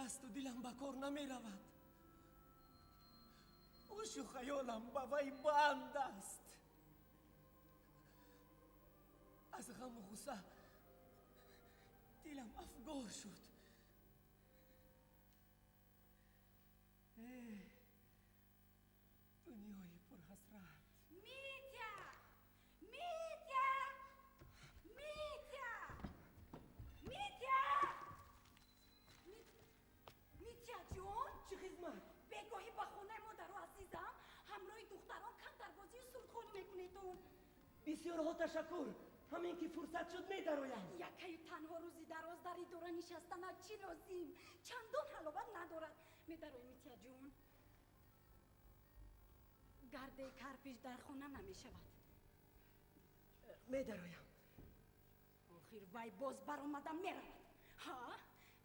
Дасту дилам ба кор намеравад. Ҳушу хаёлам ба вай банд аст. Аз ғаму ғусса дилам афгор шуд. Дунёи пурҳасрат. Митя! Митя! Митя! Митя! Митя ҷон! Чӣ хизмат? Бегоҳӣ ба хонаи модару азизам ҳамроҳи духтарон камтарбозию сурдхонӣ мекунедун. Бисёрҳо ташаккур. Ҳамин ки фурсат шуд, медароям. Якаю танҳо рӯзи дароз дар идора нишастанат чӣ лозим? Чандон ҳаловат надорад. Медарои, Митяҷон. Гардаи Карпич дар хона намешавад. Медароям. Охир вай боз баромада меравад. Ҳа,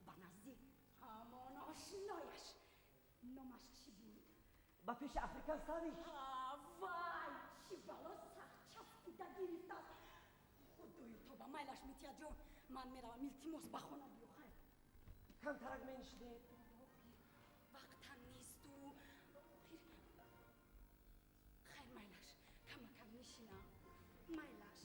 ба назди ҳамон ошнояш. Номаш чӣ буд? Ба пеши Африкан Савич. Ҳа, вай чӣ бало сахт часпида гирифтааст. Худою тоба! Майлаш, Митяҷон, ман меравам. Илтимос, ба хона биё. Хайр. Камтарак менишинед? Вақтам несту охир. Хайр, майлаш, камакам нишинам, майлаш.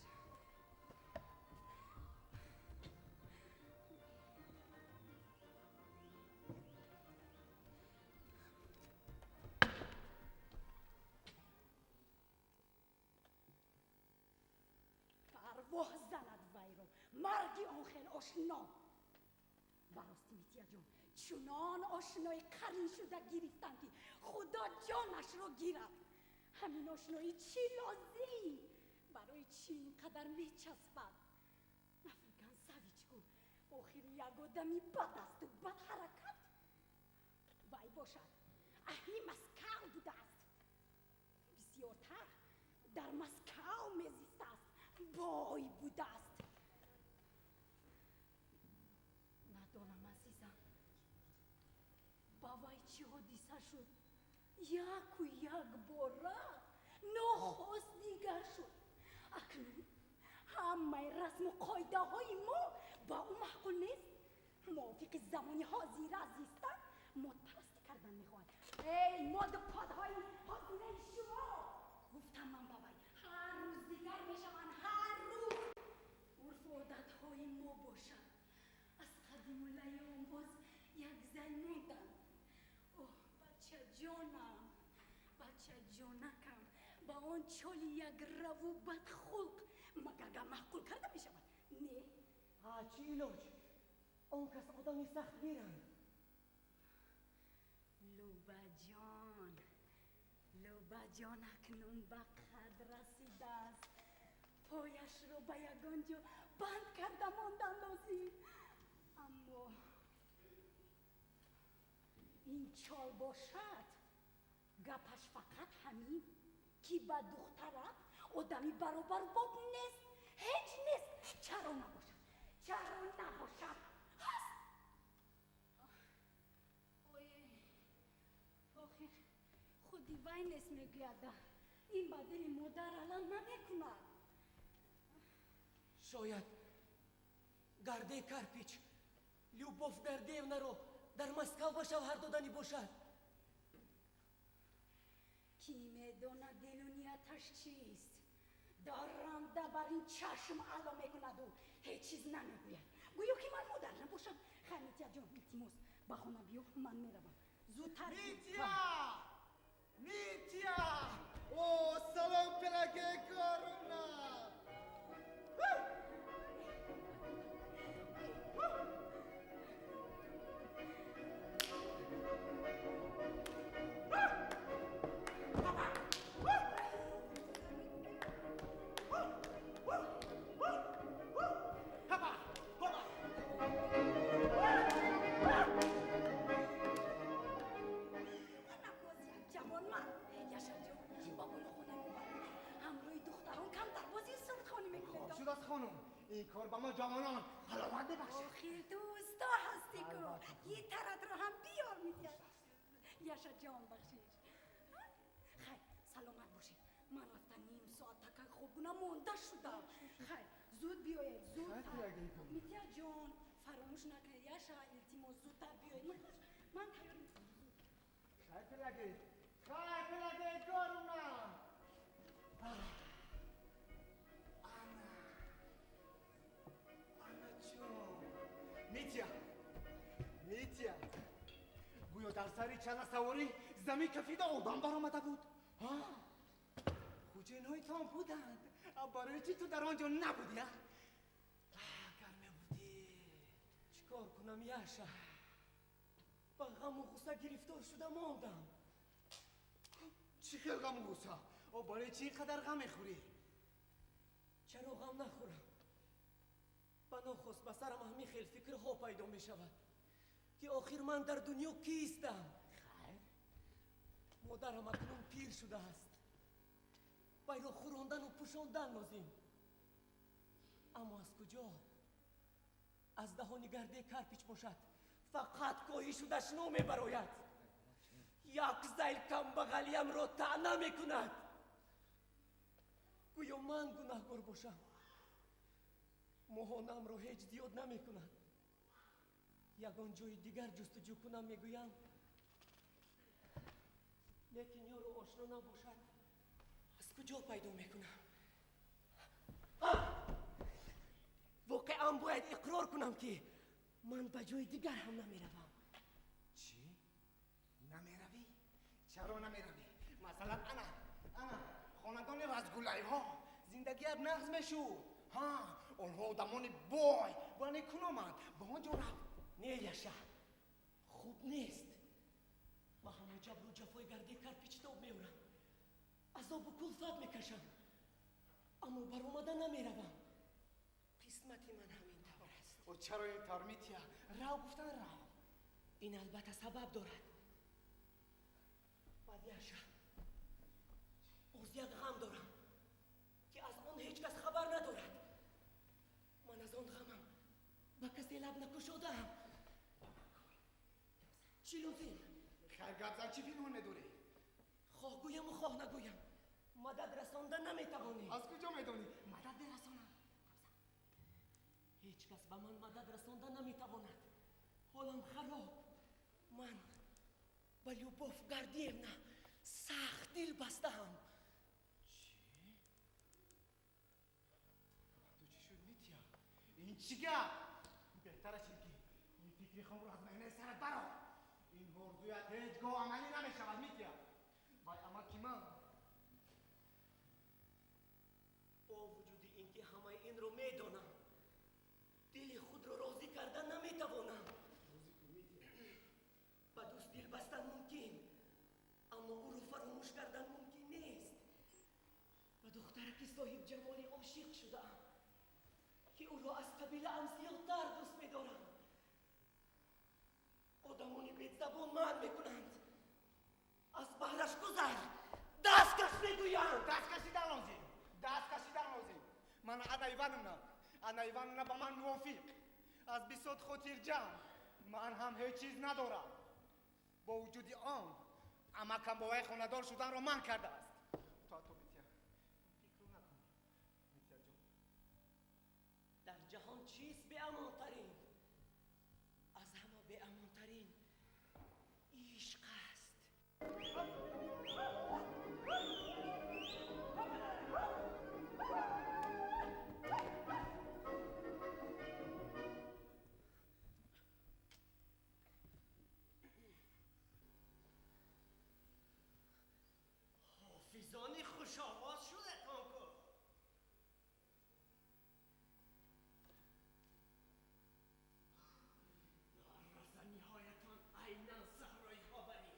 Парвоҳ занад вайро, марги он хел ошно! Ба рости, Митяҷон, чунон ошнои қарин шуда гирифтам, ки Худо ҷонашро гирад. Ҳамин ошноӣ чӣ лозим? Барои чӣ ин қадар мечаспад? Африкан Савичку охир як одами бад асту бадҳаракат. Вай бошад, аҳли Москав будааст, бисёртар дар Москав мезистааст, бой будааст. Надонам, азизам, ба вай чӣ ҳодиса шуд, яку як бора нохост дигар шуд. Акнун ҳамаи расму қоидаҳои мо ба ӯ маъқул нест. Мувофиқи замони ҳозира зистан, модпарастӣ кардан мехоҳад. Эй, моду подҳои ҳозираи шумо, гуфтам ман ба вай, ҳар рӯз дигар мешаванд, ҳар рӯз. Урфу одатҳои мо бошад, аз қадимулайём боз як зан монданд. Оҳ, бачаҷонам, бачаҷонакам, ба он чоли якраву бадхулқ магар маъқул карда мешавад? Не. Ҳа, чӣ илоҷ? Он кас одами сахтгиранд. Лубаҷон, Лубаҷон акнун ба қад расидааст. Пояшро ба ягон ҷо банд карда мондан лозим. Аммо ин чол бошад, гапаш фақат ҳамин, ки ба духтарат одами баробарбоб нест, ҳеҷ нест. Чаро набошад? Чаро набошад? Ҳаст. Ой, охир худи вай нест мегӯяда. Ин ба дили модар алам намекунад. Шояд Гордей Карпич Любовь Гордеевнаро дар Москав ба шавҳар доданӣ бошад. Кӣ медонад дилу нияташ чист? Доранда бар ин чашм ало мекунаду ҳеҷ чиз намегӯяд, гӯё ки ман модар набошам. Хайр, Митяҷон, илтимос, ба хона биё, ман меравам. Зудтар. Митя! Митя! О, салом, Пелагея Егоровна! Хапа! Хопа! Ана боз як ҷавонмард. Яшарҷон, ба боло хонаи мо баромад, ҳамроҳи духтарон камтар бозии сурдхонӣ мекунед. Шудааст, хонум. Ин кор ба мо ҷавонон ҳаловат мебахшад. Охир ту усто ҳастӣ ку. Гитаратро ҳам биёр, Митя. Яшаҷон, бахшиш. Хайр, саломат бошед. Ман рафта ним соат такай хоб гуна монда шудам. Хайр, зуд биёед, зудтар. Митяҷон, фаромӯш накунед. Яша, илтимос, зудтар биёед. Ман тайёр мекунам. Хай, Пелагей, хай, Пелагей Егоровна. Ана, ана ҷон. Митя, Митя, гӯё дар сари чанасаворӣ замин кафида одам баромада буд. Хуҷайнҳои буданд. Барои чӣ ту дар он ҷо набудӣ? Агар мебудӣ. Чӣ кор кунам, Яша? Ба ғаму ғусса гирифтор шуда мондам. Чӣ хел ғаму ғусса? О, барои чӣ ин қадар ғам мехӯрӣ? Чаро ғам нахӯрам? Ба нохост ба сарам ҳамин хел фикрҳо пайдо мешавад, ки охир ман дар дунё кистам? Хайр. Модарам акнун пир шудааст. Вайро хӯрондану пӯшондан лозим. Аммо аз куҷо? Аз даҳони Гордей Карпич бошад, фақат коҳишу дашном мебарояд. Як зайл камбағалиямро таъна мекунад. Гӯё ман гунаҳгор бошам. Моҳонамро ҳеҷ зиёд намекунад. Ягон ҷои дигар ҷустуҷӯ кунам, мегӯям, лекин ёру ошно набошад, аз куҷо пайдо мекунам? Воқеан бояд иқрор кунам, ки ман ба ҷои дигар ҳам намеравам. Чӣ? Намеравӣ? Чаро намеравӣ? Масалан, ана, ана, хонадони Разгулайҳо, зиндагият нағз мешуд. Ҳа, онҳо одамони бой ва некуноманд. Ба он ҷо рав. Не, Яша, хуб нест. Ба ҳама ҷабру ҷафои Гордей Карпич тоб меорам, азобу кулфат мекашам, аммо баромада намеравам. Қисмати ман ҳамин тавр аст. О, чаро ин тавр, Митя? Рав, гуфтан, рав. Ин албатта сабаб дорад. Баъд, Яша, боз як ғам дорам, ки аз он ҳеҷ кас хабар надорад. Ман аз он ғамам ба касе лаб накушодаам. Чӣ лозим? Хайр, гап зан, чӣ пинҳон медорӣ? Хоҳ гӯяму хоҳ нагӯям, мадад расонда наметавонӣ. Аз куҷо медонӣ? Мадад мерасонам. Ҳеҷ кас ба ман мадад расонда наметавонад. Ҳолам хароб. Ман ба Любов Гордеевна сахт дил бастаам. Чӣ? Ба ту чӣ шуд, Митя? Ин чӣ гап? Беҳтараш ин ки ин фикри хомро аз меҳнаи сарат барор. Ин орзуят ҳеҷ гоҳ амалӣ намешавад, Митя. Вай амаки ман. Бо вуҷуди ин ки ҳамаи инро медонам, дили худро розӣ карда наметавонам. Ба дӯст дил бастан мумкин, аммо ӯро фаромӯш кардан мумкин нест. Ба духтараки соҳибҷамоле ошиқ шудаам, ки ӯро аз қабилаам зиёдтар дӯст медорам. Одамони бедзабон манъ мекунанд. Аз баҳраш гузар, даст каш, мегӯянд. Даст кашидан лозим, даст кашидан лозим. Мана Анна Ивановна, Анна Ивановна ба ман мувофиқ, аз бисот хотирҷамъ. Ман ҳам ҳеҷ чиз надорам. Бо вуҷуди он амакам бо вай хонадор шуданро манъ кардааст. То ҳатто, Митя, фикру накун, Митяҷон. Дар ҷаҳон чист беамонтарин? Аз ҳама беамонтарин ишқ аст. Ҳофизони хушовоз шудатон ку. Норозаниҳоятон айнан саҳроиҳо барӣ.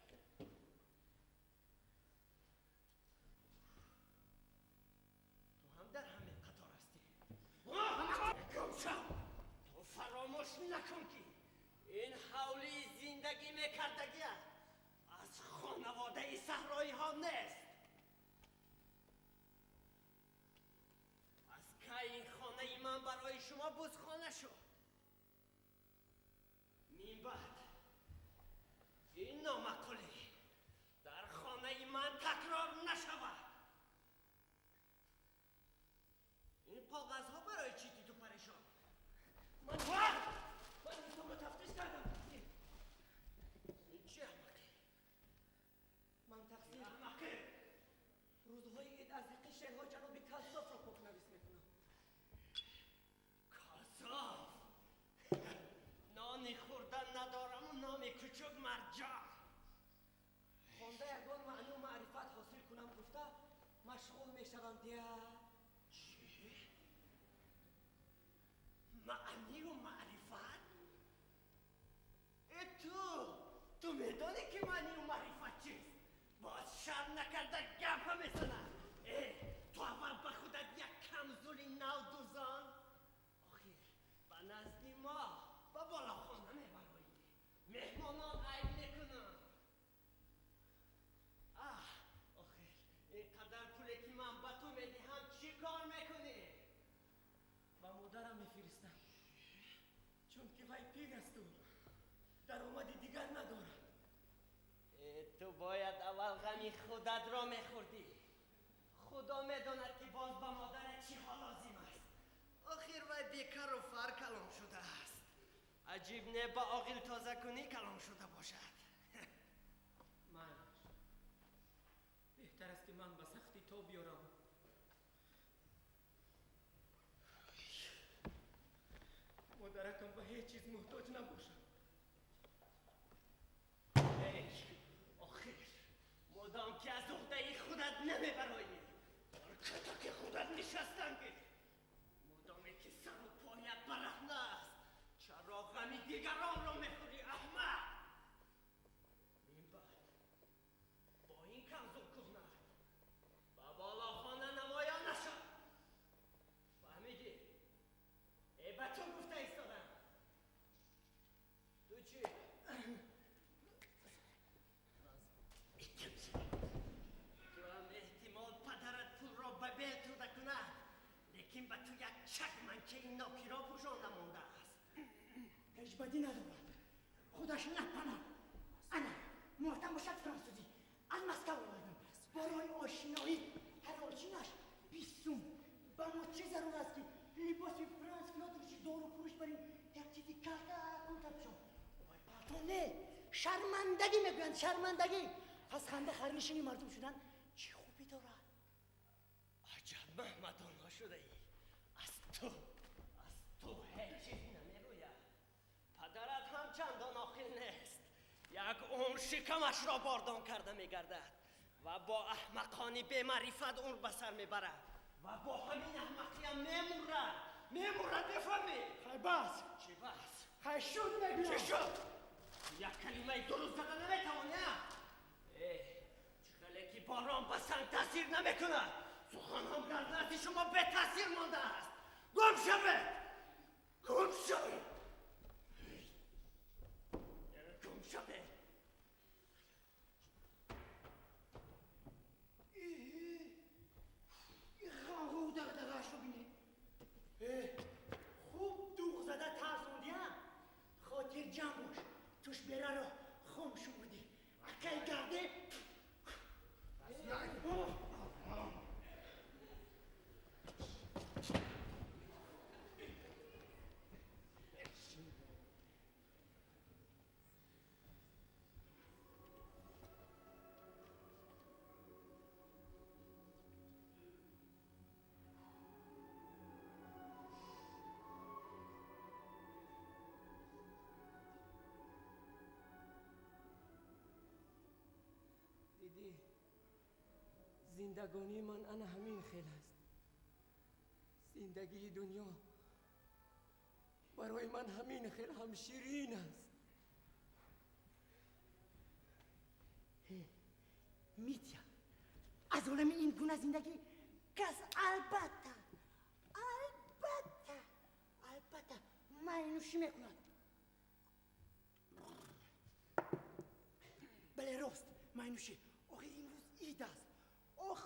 Ту ҳам дар ҳамин қатор ҳастӣ. Гум шав! Ту фаромӯш накун, ки ин ҳавлии зиндагӣ мекардагиат аз хонаводаи саҳроиҳо нест. Аз кай ин хонаи ман барои шумо бузхона шуд? Мин баъд ин номаъқулӣ дар хонаи ман такрор нашавад. Ин коғазҳо барои чӣ, титу парешон? Ман ҳисобро тафтиш кардам. шеърҳои ҷаноби Калсофро покнавис мекунам. Калсоф? Нони хӯрдан надораму номи кучук марҷон. Хонда ягон маъну маърифат ҳосил кунам гуфта машғул мешавам дия. Чӣ? Маънию маърифат? Э ту медонӣ ки маънию маърифат чист? Боз шарм накарда гапа мезанад. Э, ту аввал ба худат як камзули нав дузон. Охир ба назди мо ба болохона мебароӣ. Меҳмонон айб мекунанд. Аҳ, охир ин қадар пуле ки ман ба ту медиҳам чӣ кор мекунӣ? Ба модарам мефиристам. Чунки вай пир асту даромади дигар надорад. Ту бояд аввал ғами худатро мехӯрдӣ. Худо медонад ки боз ба модарат чӣ ҳо лозим аст. Охир вай бекару фар калон шудааст. Аҷиб не ба оғил тозакунӣ калон шуда бошад. Майлаш. Беҳтар аст ки ман ба сахтӣ тоб биёрам. Модаракам ба ҳеҷ чиз муҳтоҷ набошад. Эй, охир модом ки аз уҳдаи худат намебароӣ, дар катаки худат нишастан гир. Модоме ки сару поят бараҳна аст, чаро ғами дигаронро мехӯрӣ, аҳмақ? Мин баъд бо ин камзул кӯҳна ба болохона намоён нашав. Фаҳмидӣ? Э, ба ту гуфта истодам. Ту чӣ? Ту ҳам эҳтимол падарат пулро ба бел туда кунад, лекин ба ту як чакманчаи нокиро пӯшонда мондааст. Ҳеҷ бадӣ надорад. Худаш напанад. Ана, муҳтам бошад франсузӣ. Аз Москав овардам. Барои ошиноӣ ҳар олчинаш 20 сум. Ба мо чӣ зарур аст ки либоси Франц Фёдоровичи дору фурӯш барем, як чизи калта култа пӯшам. Вай палто не, шармандагӣ мегӯянд, шармандагӣ. Пас ханда харнишини мардум шудан чӣ хубӣ дорад? Аҷаб маҳмадонҳо шудаӣ. Аз ту ҳеҷ чиз намерӯяд. Падарат ҳам чандон оқил нест. Як умр шикамашро бордон карда мегардад ва бо аҳмақони бемаърифат умр ба сар мебарад ва бо ҳамин аҳмақиям мемурад. Мемурад, мефаҳмӣ? Хай бас. Чӣ бас? Хай шуд мегӯям. Чӣ шуд? Як калимаи дуруст зада наметавонӣ, а? Э, чӣ хеле ки борон ба санг таъсир намекунад, суханҳом дар назди шумо бетаъсир мондааст. Гум шавед! Гум шавед! Гум шавед! Ғағу дағдағашро бинед. Хуб дуғ зада тарсондиам. Хотирҷамъ бош, тушбераро хом шумурдӣ. Акай гарде. Дидӣ, зиндагонии ман ана ҳамин хел аст. Зиндагии дунё барои ман ҳамин хел ҳам ширин аст. Митя, аз олами ин гуна зиндагӣ кас албатта, албатта, албатта майнӯшӣ мекунад. Бале, рост, майнӯшӣ. Охир имрӯз ид аст. Ох,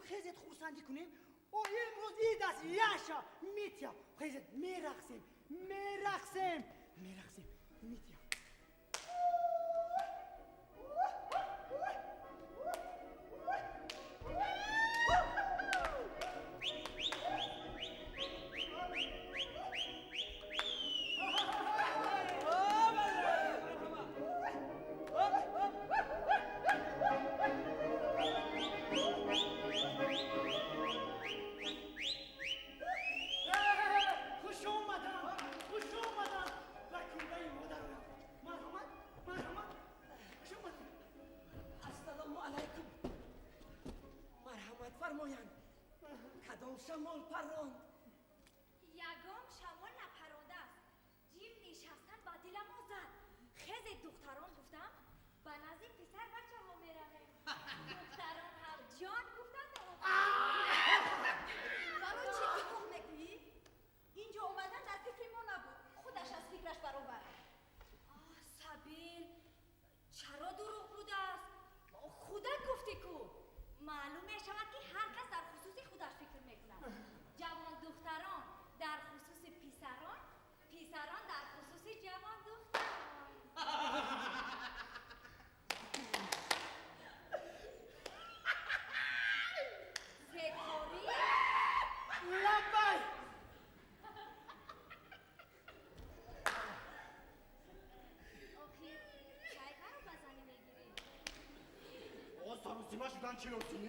хезет хурсандӣ кунем. О, имрӯз ид аст. Яша, Митя, хезет мерақсем, мерақсем, мерақсем, Митя. мефармоянд. Кадом шамол парронд? Ягон шамол напарондааст. Ҷим нишастан ба диламо зад. Хезе духтарон гуфтам, ба назди писар бачаҳо меравем. Духтарон ҳам ҷон гуфтанд. Барои чӣ дурӯғ мегӯӣ? Инҷо омадан дар фикри мо набуд. Худаш аз фикраш баровард. Сабил, чаро дурӯғ будааст? Худат гуфтӣ ку. Маълум мешавад, ки ҳар кас дар хусуси худаш фикр мекунад. Ҷавондухтарон дар хусуси писарон, писарон дар хусуси ҷавондухтарон. Зекорӣ? Лаббай! Охир, чай маро ба занӣ мегирӣ? Саросима шудан чӣ лозим?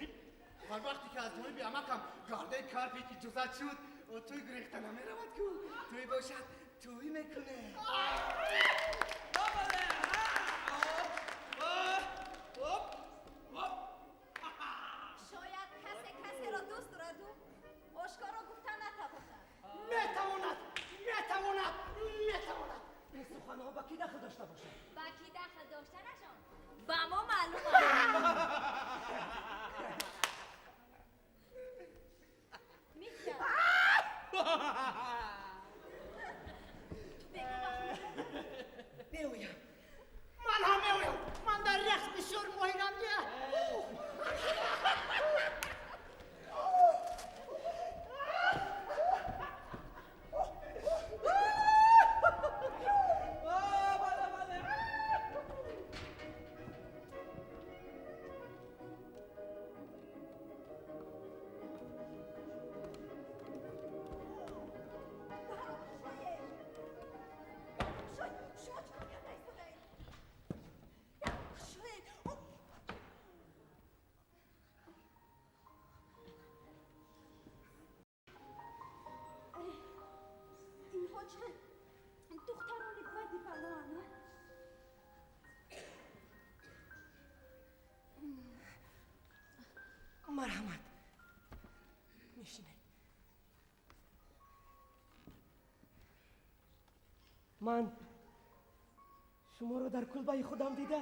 Ҳар вақте ки аз ҷониби амакам гардаи карпич иҷозат шуд, тӯй гурехта намеравад ку. Тӯй бошад, тӯй мекунед. Шояд касе касеро дӯст дораду ошкоро гуфта натавонад. Метавонад, метавонад, метавонад. Ин суханҳо ба кӣ дахл дошта бошад? Ба кӣ дахл доштанашон ба мо маълум аст. Митя, ту бегоҳ ба хона Меоям. Ман ҳам меоям. Ман дар рақс бисёр моҳирам. Шой, шумо чӣ кор карда истодаед? Шой, инҳо чӣ духтарони бади балоанд, а? Марҳамат. Мешинед. Ман шуморо дар кулбаи худам дида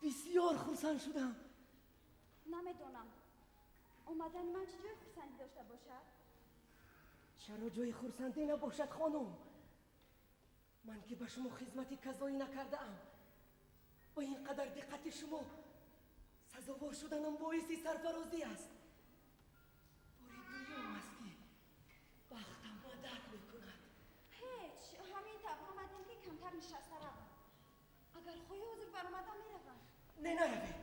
бисёр хурсанд шудам. Намедонам, омадани ман чӣ ҷои хурсандӣ дошта бошад? Чаро ҷои хурсандӣ набошад, хонум? Ман ки ба шумо хизмати казоӣ накардаам, ба ин қадар диққати шумо сазовор шуданам боиси сарфарозӣ аст. Бори дуюм аст, ки бахтам мадад мекунад. Ҳеҷ, ҳамин тавр омадем, ки камтар нишаста равам. Агар хоҳӣ, ҳозир баромада меравам. Не, наравед.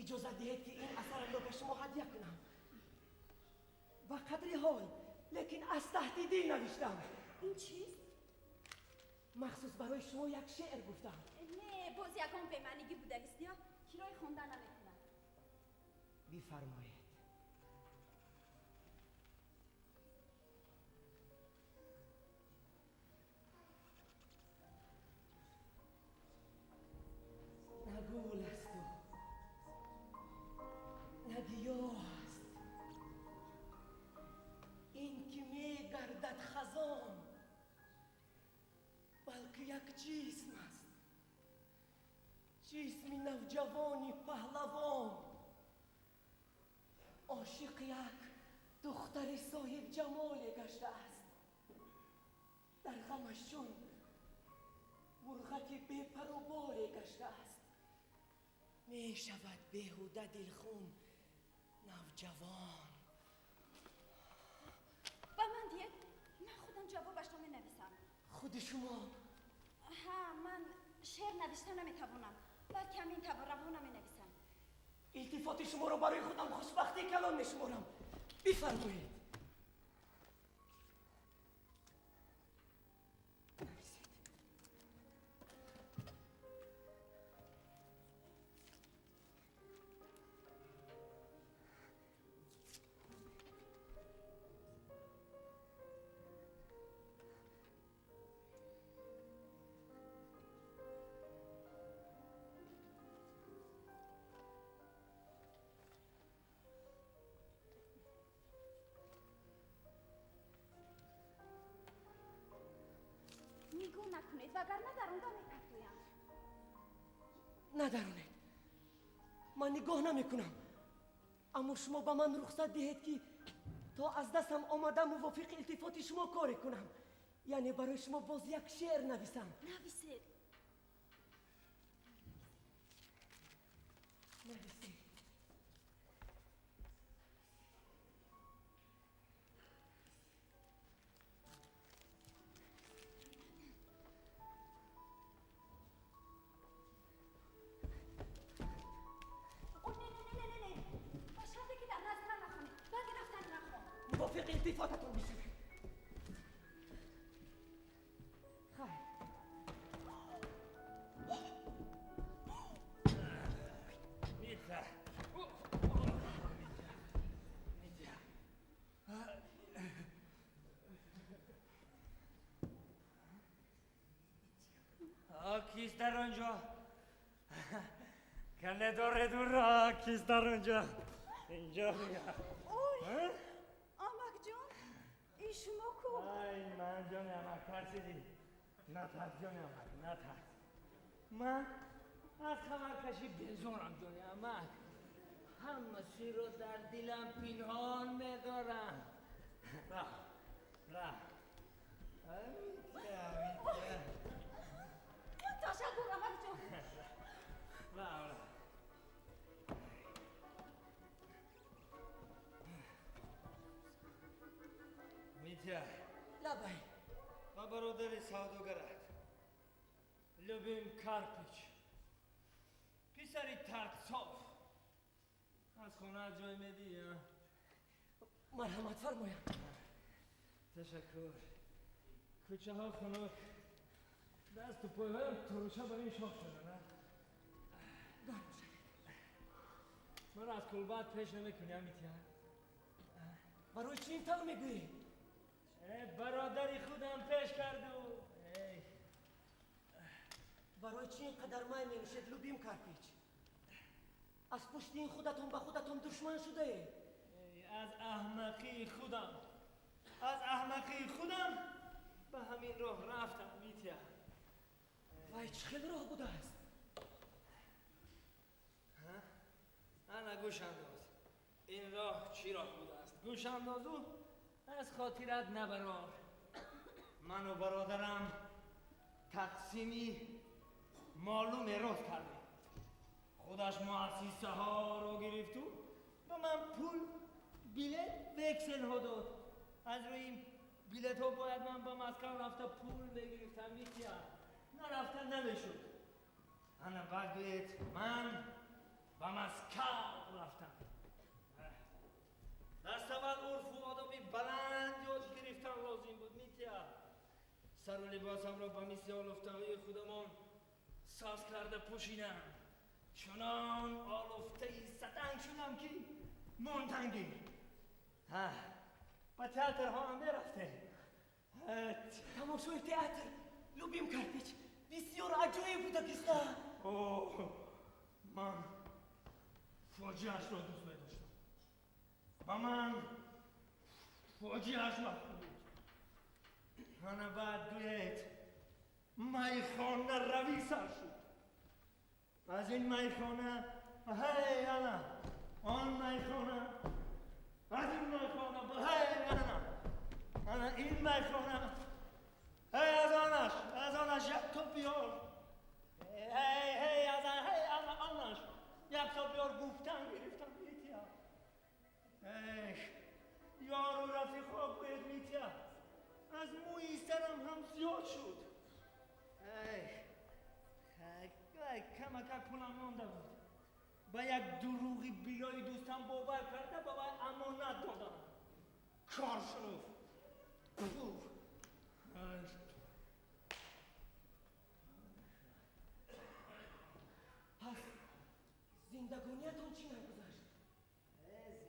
Иҷозат диҳед, ки ин асарамро ба шумо ҳадя кунам. Ба қадри ҳол, лекин аз таҳти дил навиштам. Ин чист? Махсус барои шумо як шеър гуфтам. Не, боз ягон бемаънигӣ будагист ё кирои хонда намекунад. Бифармоед. На гул асту, на гиёҳ аст ин, ки мегардад хазон, балки як ҷисм аст, ҷисми навҷавони паҳлавон, ошиқ як духтари соҳибҷамоле гаштааст, дар ғамаш чун мурғаки бепару боле гаштааст. Мешавад беҳуда дилхун навҷавон. Ба ман диҳед, ман худам ҷавобашро менависам. Худи шумо? Ҳа, ман шеър навишта наметавонам, балки ҳамин тавр равона менависам. Илтифоти шуморо барои худам хушбахтии калон мешуморам. Бифармоед. Нависед. Нависед, вагарна даронда мепартоям. Надаронед, ман нигоҳ намекунам, аммо шумо ба ман рухсат диҳед, ки то аз дастам омада мувофиқи илтифоти шумо коре кунам, яъне барои шумо боз як шеър нависам. Нависед. Нависед. О, не, не, не, не, не, ба шарте ки дар назди ман нахонед. Баъди рафтани ман хон. Мувофиқи илтифотатон бишавед. Хайр. Митя. Митя. Кист дар он ҷо? Кане доред ура, кист дар он ҷо? Инҷо бия. Ой, амакҷон, ин шумо ку? Ай, ман, ҷони амак, тарсидӣ? Натарс, ҷони амак, натарс. Ман аз хабаркашӣ безорам, ҷони амак. Ҳама сирро дар дилам пинҳон медорам. Ра, ра. Митя, Митя. Ташаккур, амакҷон. Ра, ра. Митя. Лабай. Ба бародари савдогарат, Любим Карпич, писари Тарцов, аз хона ҷой медиҳӣ? Марҳамат фармоям. Ташаккур. Кӯчаҳо хунук, дасту пойҳоям туруча бар ин шох шуда, на? Гарм шавед. Маро аз кулбаат пеш намекунӣ, Митя? Барои чӣ ин тавр мегӯӣ? Бародари худам пеш карду. Барои чӣ ин қадар май менӯшед, Любим Карпич? Аз пушти ин худатон ба худатон душман шудаед. Аз аҳмақии худам, аз аҳмақии худам ба ҳамин роҳ рафтам, Митя. Вай, чӣ хел роҳ будааст? Ана, гӯш андоз, ин роҳ чӣ роҳ будааст. Гӯш андозу аз хотират набарор. Ману бародарам тақсими молу мерос кардем. Худаш муассисаҳоро гирифту ба ман пул, билет, векселҳо дод. Аз рӯи ин билетҳо бояд ман ба Москав рафта пул мегирифтам, Митя. Нарафта намешуд. Ана, баъд гӯед, ман ба Москав рафтам. Дар савал урфу одоби баланд ёд гирифтан лозим буд, Митя. Сару либосамро ба мисли олуфтаҳои худамон соз карда пӯшидам. Чунон олуфтаи саданг шудам, ки монтангӣ. Ба театрҳо ҳам мерафтем. Тамошои театр, Любим Карпич, бисёр аҷоиб будагиста. Ман фоҷиашро дӯст медоштам. Ба ман фоҷиаш маъқул буд. Ана, баъд гӯед, майхона равӣ сар шуд. Аз ин майхона, ҳей, ана он майхона, аз ин майхона ба, ҳей, ана, ана ин майхона, ҳей, аз онаш, аз онаш як то биёр, ҳей, ҳей, аз ҳей, ана онаш як то биёр, гуфтан гирифтам, Митя. Эх, ёру рафиқҳо, гӯед, Митя, аз мӯи сарам ҳам зиёд шуд. Эх, камакак пулам монда буд. Ба як дурӯғи билои дӯстам бовар карда, ба вай амонат додам. Кор шунуф. Пуф. Пас зиндагониятон чӣ нагузашт?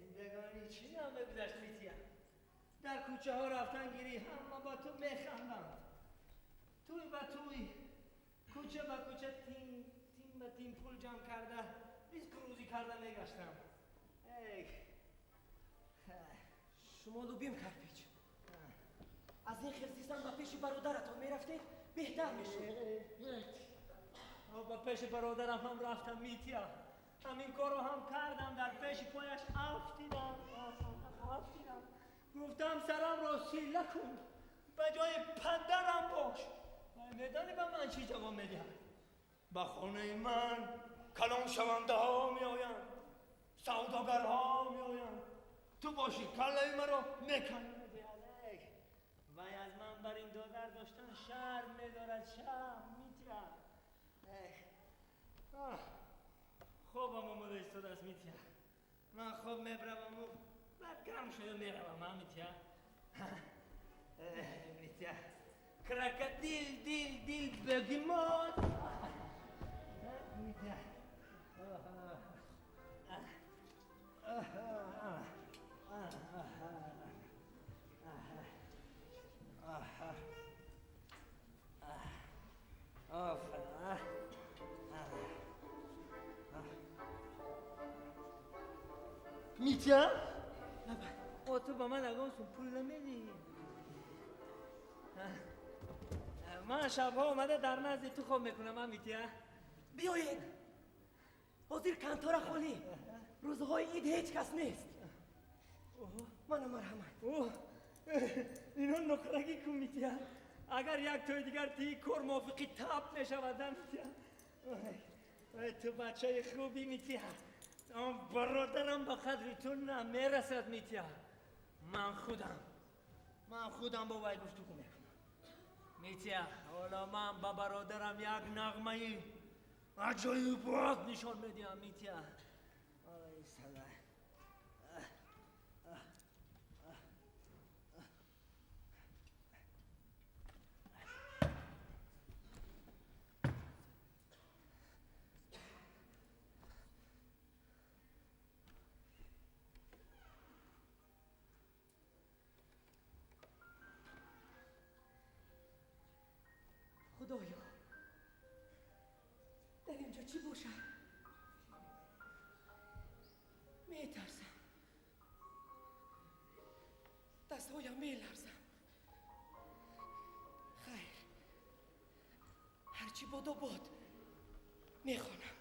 Зиндагонӣ чӣ намегузашт, Митя? Дар кӯчаҳо рафтан гирӣ, ҳама ба ту механданд. Тӯй ба тӯй, кӯча ба кӯча, тин тин ба тин пул ҷамъ карда, ризқу рӯзӣ карда мегаштам. Эх. Шумо, Любим Карпич, аз ин хел зистан ба пеши бародаратон мерафтед? Беҳтар мешуд. Ба пеши бародарам ҳам рафтам, Митя. Ҳамин корро ҳам кардам, дар пеши пояш афтидам. Афтидам. Гуфтам сарамро сила кун. Ба ҷои падарам бош. Медонӣ ба ман чӣ ҷавоб медиҳад? Ба хонаи ман калоншавандаҳо меоянд, савдогарҳо меоянд. Ту бошӣ каллаи маро меканӣ. Вай аз ман бар ин додар доштан шарм медорад, шарм, Митя. Хобам омода истодааст, Митя. Ман хоб мебраваму баъд гарм шуда меравам, а, Митя? Митя. Крокодил, дил, дил, бегемот. Митя. Митя? О, ту ба ман ягон сум пул намедиҳӣ? Ман шабҳо омада дар назди ту хоб мекунам, а, Митя? Биёед. Ҳозир кантора холӣ. Рӯзҳои ид ҳеҷ кас нест. Мана марҳамат. Ино нуқрагӣ кун, Митя. Агар як тои дигар тии кор мувофиқи таб мешавад, а, Митя? Ту бачаи хубӣ, Митя. Он бародарам ба қадри ту намерасад, Митя. Ман худам бо вай гуфтугӯ мекунам. Митя, ҳоло ман ба бародарам як нағмаи аҷоибот нишон медиҳам, Митя. Ай, сала. Худоё, дар инҷо чӣ бошад? Метарсам, дастҳоям меларзам. Хайр, ҳарчи бодо бод, мехонам.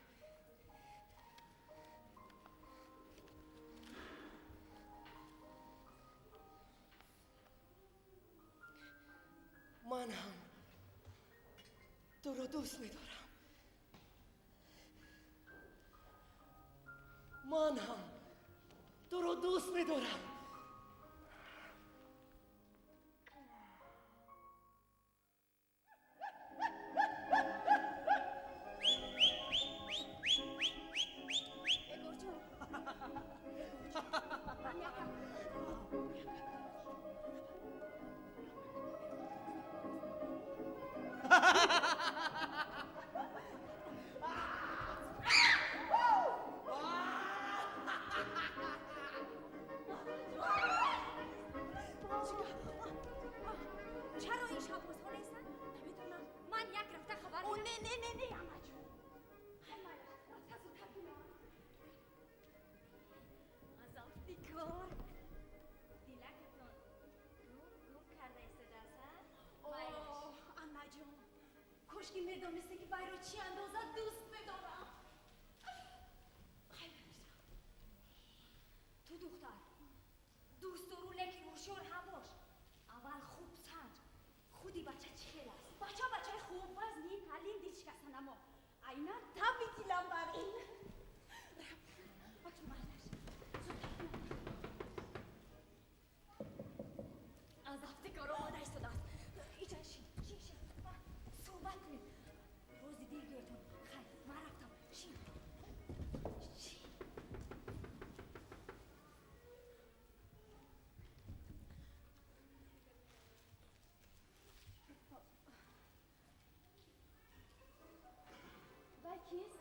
Ман ҳам туро дӯст медорам. Ман ҳам туро дӯст медорам. Егорҷон, яка. Чаро ин шаббозҳо нестанд? Намедонам. Ман як рафта хабар. О, не, не, не, не, амаҷон. Ҳай, майлаш, рафта зудтар бинам. Аз афти кор дилакатон гум гум карда истодааст, а? Майлаш. Амаҷон, кошки медонисте, ки вайро чӣ андоза дӯст медорам. Хай, майлаш. Ту духтар дӯст дору, лекин ҳушёр ҳам бош. Аввал хуб санҷ, худи бача чӣ хел аст. Бача бачаи хуб, вазнин, ҳалим, дилшикаста намо. Айнан таби дилам бар ин. Акнун майлаш, зудтар бинам. Аз афти кор омода истодааст. Иҷа шин, шин, шин, суҳбат кунем. Рози дил гӯятон. Хайр, ман рафтам. Шин, шин. Вай кист?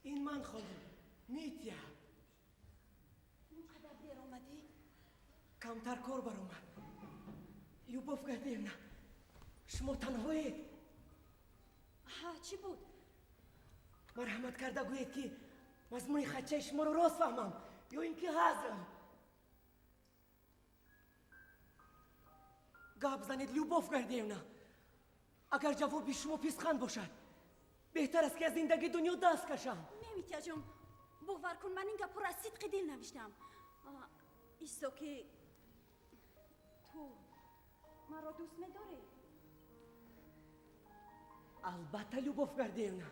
Ин ман, холим, Митя. Он қадар дер омадӣ? Камтар кор баромад. Любовь Гордеевна, шумо танҳоед? Ҳа, чӣ буд? Марҳамат карда гӯед, ки мазмуни хатчаи шуморо рост фаҳмам ё ин ки ҳазл. Гап занед, Любовь Гордеевна. Агар ҷавоби шумо писханд бошад, беҳтар аст, ки аз зиндагии дунё даст кашам. Не, Митяҷон, бовар кун, ман ин гапҳоро аз сидқи дил навиштам. Исто, ки ту маро дӯст медорӣ? Албатта, Любовь Гордеевна.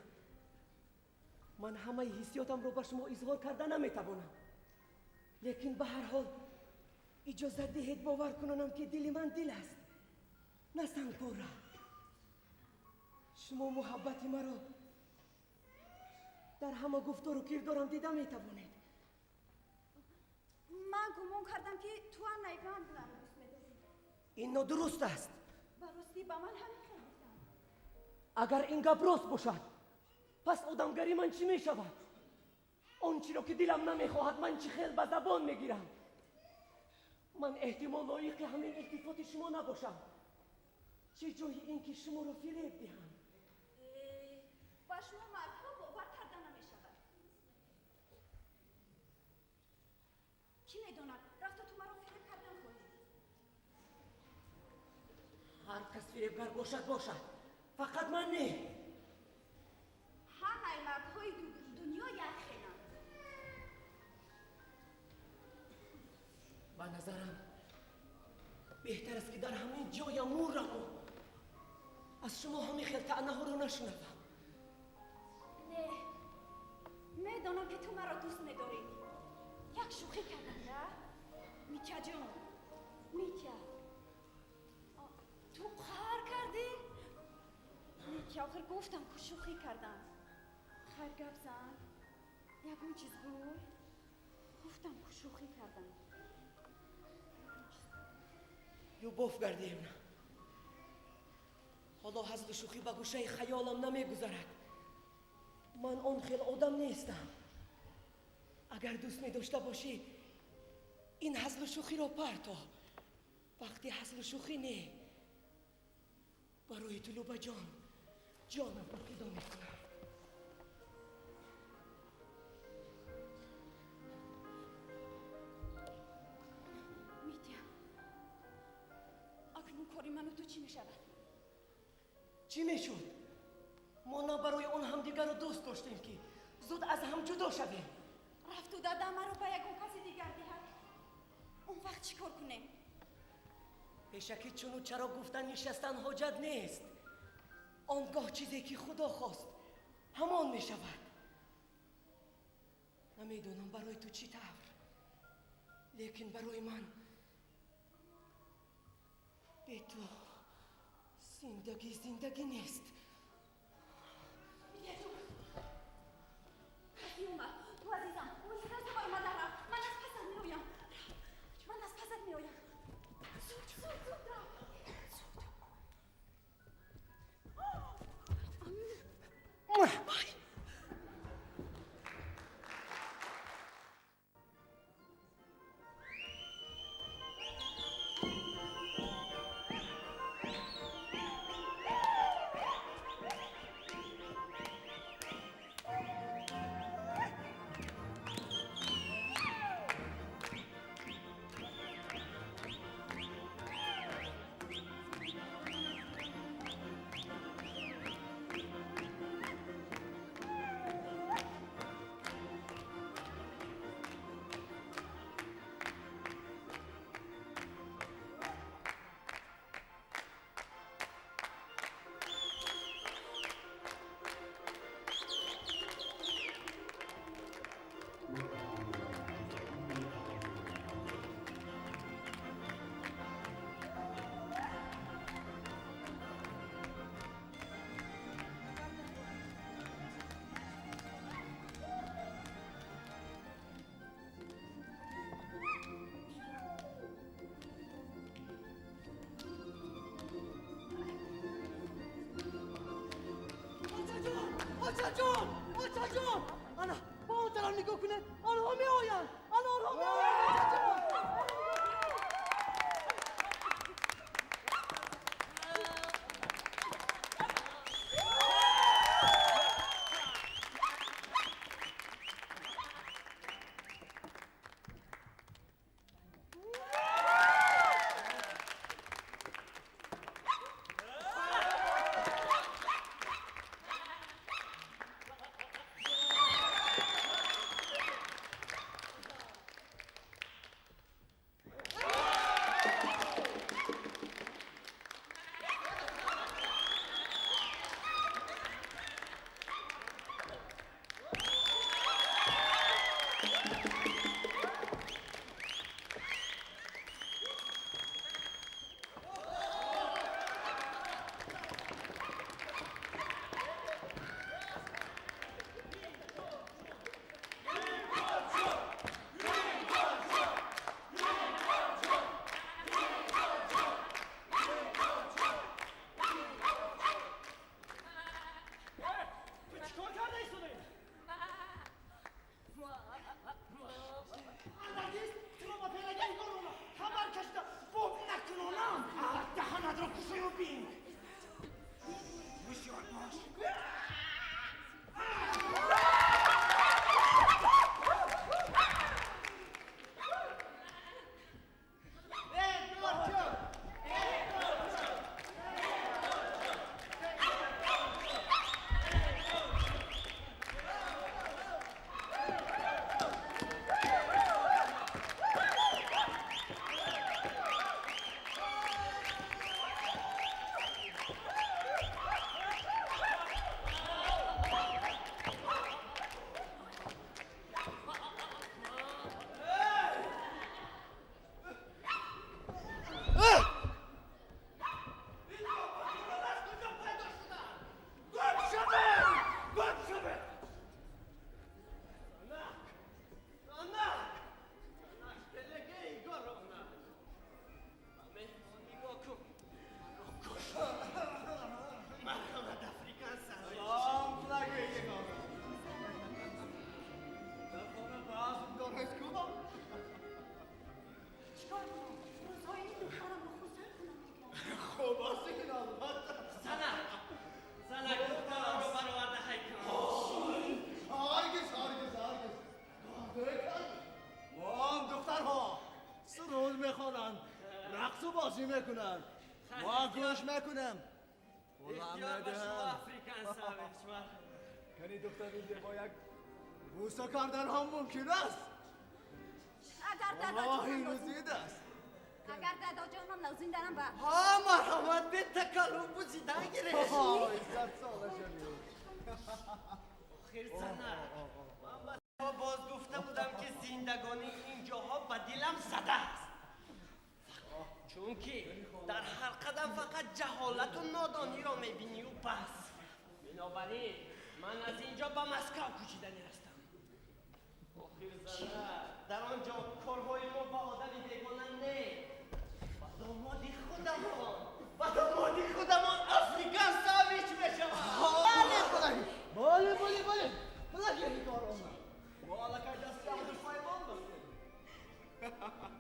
Ман ҳамаи ҳиссиётамро ба шумо изҳор карда наметавонам, лекин ба ҳар ҳол иҷозат диҳед бовар кунонам, ки дили ман дил аст, на сангпора. Шумо муҳаббати маро дар ҳама гуфтору кирдорам дида метавонед. Ман гумон кардам, ки ту Анна Ивановнаро дӯст медорӣ. Ин нодуруст аст. Ба ростӣ, ба ман ҳамин хел гуфтанд. Агар ин гап рост бошад, пас одамгарии ман чӣ мешавад? Он чиро, ки дилам намехоҳад, ман чӣ хел ба забон мегирам? Ман эҳтимол лоиқи ҳамин илтифоти шумо набошам, чӣ ҷои ин ки шуморо фиреб диҳам. Ба шумо мардҳо бовар карда намешавад. Кӣ медонад, рафта ту маро фиреб кардан хоҳӣ. Ҳар кас фиребгар бошад, бошад, фақат ман не. Ҳамаи мардҳои дунё як хеланд. Ба назарам, беҳтар аст, ки дар ҳамин ҷоям мурраму аз шумо ҳамин хел таънаҳоро нашунавам. Не, медонам, ки ту маро дӯст медорӣ. Як шӯхӣ кардам, да, Митяҷон. Митя, ту қаҳр кардӣ? Митя, охир гуфтам, ку шӯхӣ кардам. Хайр, гап зан, ягон чиз гӯй. Гуфтам, ку шӯхӣ кардам. Любовь Гордеевна, ҳоло ҳазлу шӯхӣ ба гӯшаи хаёлам намегузарад. Ман он хел одам нестам. Агар дӯст медошта бошӣ, ин ҳазлу шӯхиро парто. Вақти ҳазлу шӯхӣ не. Барои ту, Любаҷон, ҷонамро фидо мекунам. Митя, акнун кори ману ту чӣ мешавад? Чӣ мешуд? Мо на барои он ҳамдигарро дӯст доштем, ки зуд аз ҳам ҷудо шавем. Рафту дада маро ба ягон каси дигар диҳад, он вақт чӣ кор кунем? Пешакӣ чуну чаро гуфтан нишастан ҳоҷат нест. Он гоҳ чизе, ки Худо хост, ҳамон мешавад. Намедонам, барои ту чӣ тавр, лекин барои ман бе ту зиндагӣ зиндагӣ нест. Каси омад. Ту, азизам, сразу баромада рафт. Ман аз пасат меоям, ман аз пасат меоям. Зуд, зуд, зуд рафт, зуд. Вай! Очаҷон, очаҷон, ана ба он тараф нигоҳ кунед, онҳо меоянд, ана онҳо меоянд, очаҷон. мекунанд. Мо гӯш мекунем. Пул ҳам Ихтиёр ба шумо, медиҳем. Африкан Савич, марҳамат. Кани духтари зебо як бӯса кардан ҳам мумкин аст. Агар Оҳи дадоҷонам лозим, рӯзид аст. агар дадоҷонам лозим дарам ба Ҳа, марҳамат, бетакаллуф бузидан гиред. Ой, садсола шавӣ. Охир зана, ман ба шумо боз гуфта будам, ки зиндагонии ин ҷоҳо ба дилам задааст, чунки дар ҳар қадам фақат ҷаҳолату нодониро мебинию бас. Бинобар ин ман аз ин ҷо ба Москав кӯчидани ҳастам. Охир зана, дар он ҷо корҳои мо ба одами бегона не, ба домоди худамон, ба домоди худамон Африкан Савич мешавад. Бале, бале, бале, бале, бале. Бале, егоровна. Мо аллакай дасти аҳду паймон бастем.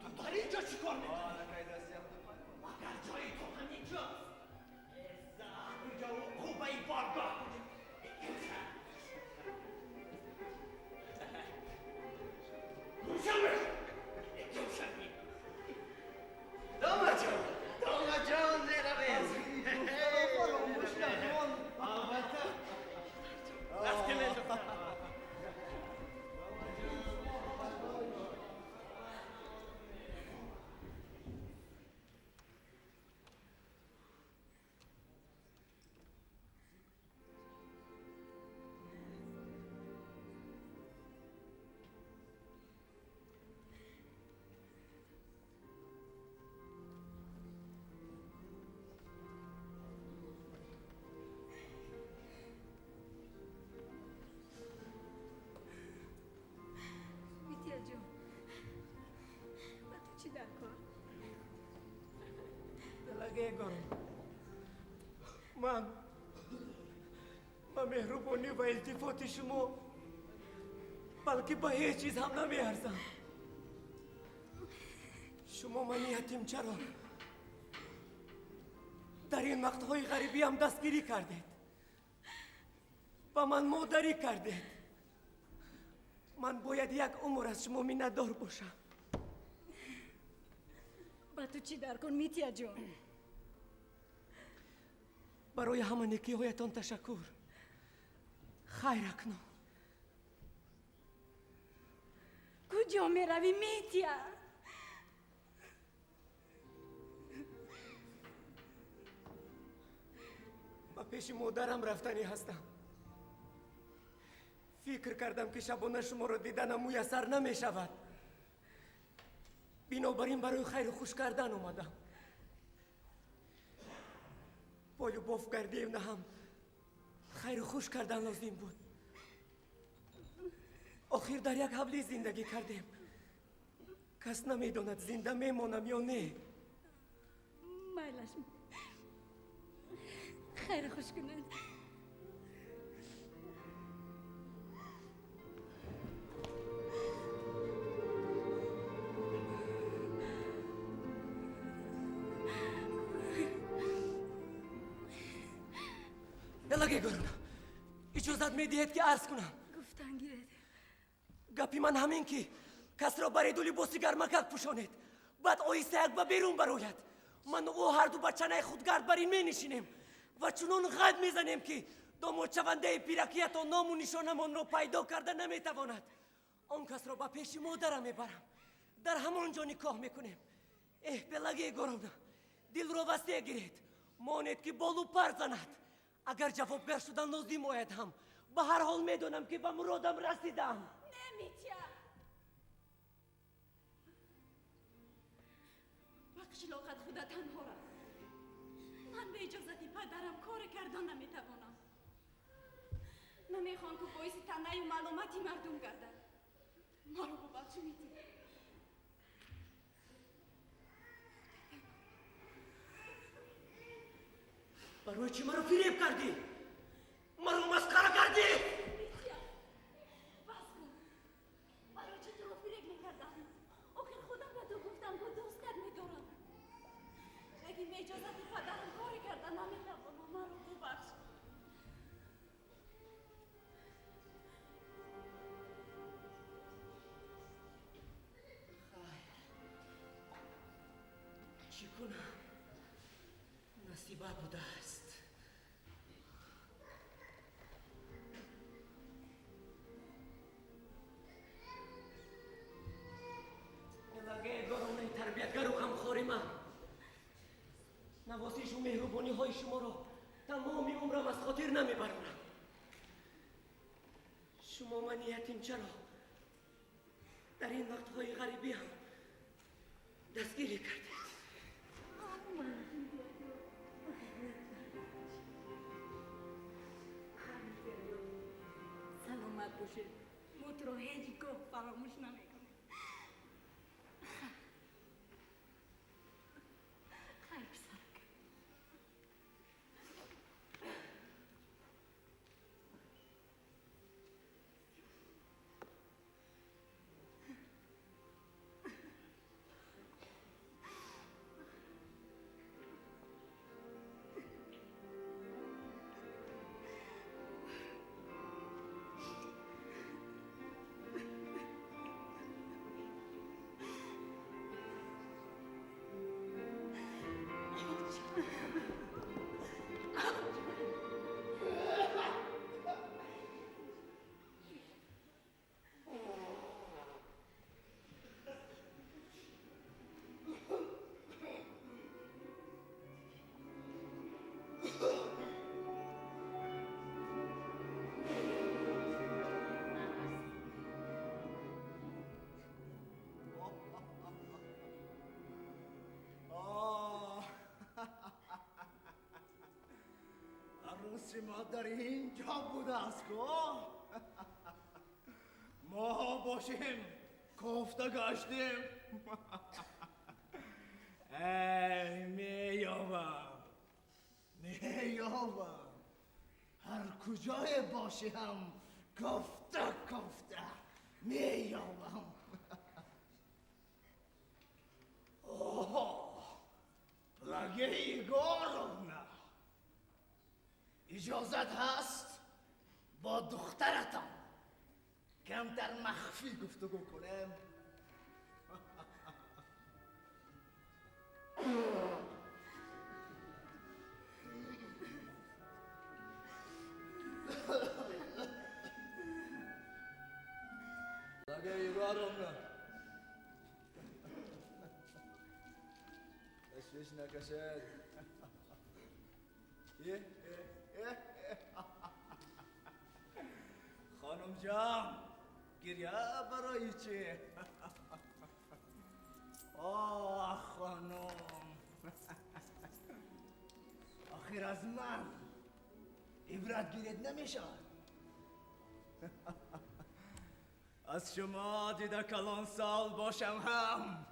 Ту дар ин ҷо чӣ кор мекунӣ? Аллакай дасти аҳду паймон. Магар ҷои ту ҳамин ҷост? Эза, инҷо уқубаи боргоҳ. Гӯшами! Домаҷон, домаҷон, меравем. Фаромӯш накун. Албатта. Рафтем, духтар. Митя ҷон, ба ту чӣ дар кор? Пелагея Егоровна, ман ба меҳрубонӣ ва илтифоти шумо балки ба ҳеҷ чиз ҳам намеарзам. Шумо мани ятимчаро дар ин вақтҳои ғарибиам дастгирӣ кардед, ба ман модарӣ кардед. Ман бояд як умр аз шумо миннатдор бошам. Ба ту чӣ дар кор, Митя ҷон? Барои ҳама некиҳоятон ташаккур. Хайр акнун. Куҷо меравӣ, Митя? Ба пеши модарам рафтанӣ ҳастам. Фикр кардам, ки шабона шуморо диданам муяссар намешавад, бинобар ин барои хайру хуш кардан омадам. Бо Любов Гордеевна ҳам хайру хуш кардан лозим буд. Охир дар як ҳавлӣ зиндагӣ кардем. Кас намедонад, зинда мемонам ё не. Майлаш, хайру хуш кунед. Пелагея Егоровна, иҷозат медиҳед, ки арз кунам? Гуфтан гиред. Гапи ман ҳамин, ки касро бареду либоси гармакак пӯшонед, баъд оҳиста як ба берун барояд. Ману ӯ ҳарду ба чанаи худгард бар ин менишинем ва чунон ғайб мезанем, ки домодшавандаи пиракиятон ному нишонамонро пайдо карда наметавонад. Он касро ба пеши модарам мебарам, дар ҳамон ҷо никоҳ мекунем. Эҳ, Пелагея Егоровна, дилро васеъ гиред, монед, ки болу пар занад. Агар ҷавобгар шудан лозим ояд ҳам, ба ҳар ҳол медонам, ки ба муродам расидаам. Не, Митя, ба қишлоқат худа танҳо рафт. Ман бе иҷозати падарам коре кардан наметавонам. Намехоҳам, ки боиси таънаю маълумати мардум гардад. Маро бубахш, Митя. Барои чӣ маро фиреб кардӣ? Маро масхара кардӣ? Митя, бас кун. Барои чӣ туро фиреб мекардам? Охир худам ба ту гуфтам, ку дӯстат медорам. Лекин бе иҷозати падарам коре карда наметавонам. Маро бубахш. Хайр, чӣ кунам? Дасти бад будааст. Пелагея Егоровнаи тарбиятгару ғамхори ман, навозишу меҳрубониҳои шуморо тамоми умрам аз хотир намебарорам. Шумо мани ятимчаро дар ин вақтҳои ғарибиам дастгирӣ кардед. Саломат бошед. Мо туро ҳеҷ гоҳ фаромӯш намекунем. Хайр, писарак. آه عروس ما در اینجا بوده است که ما باشیم کوفته گشتیم. ای میابم میابم، هر کجای باشیم کوفته کوفته میابم. اوه پلاگه Егоровна، اجازت هست با دخترتان کمتر مخفی گفتگو کنم؟ پلاگه Егоровна، تشویش نکشد. یه یه یه. خانم جان، گریه برای چه؟ آه خانم، آخر از من عبرت گیرید نمیشد. از شما دیده کلان سال باشم هم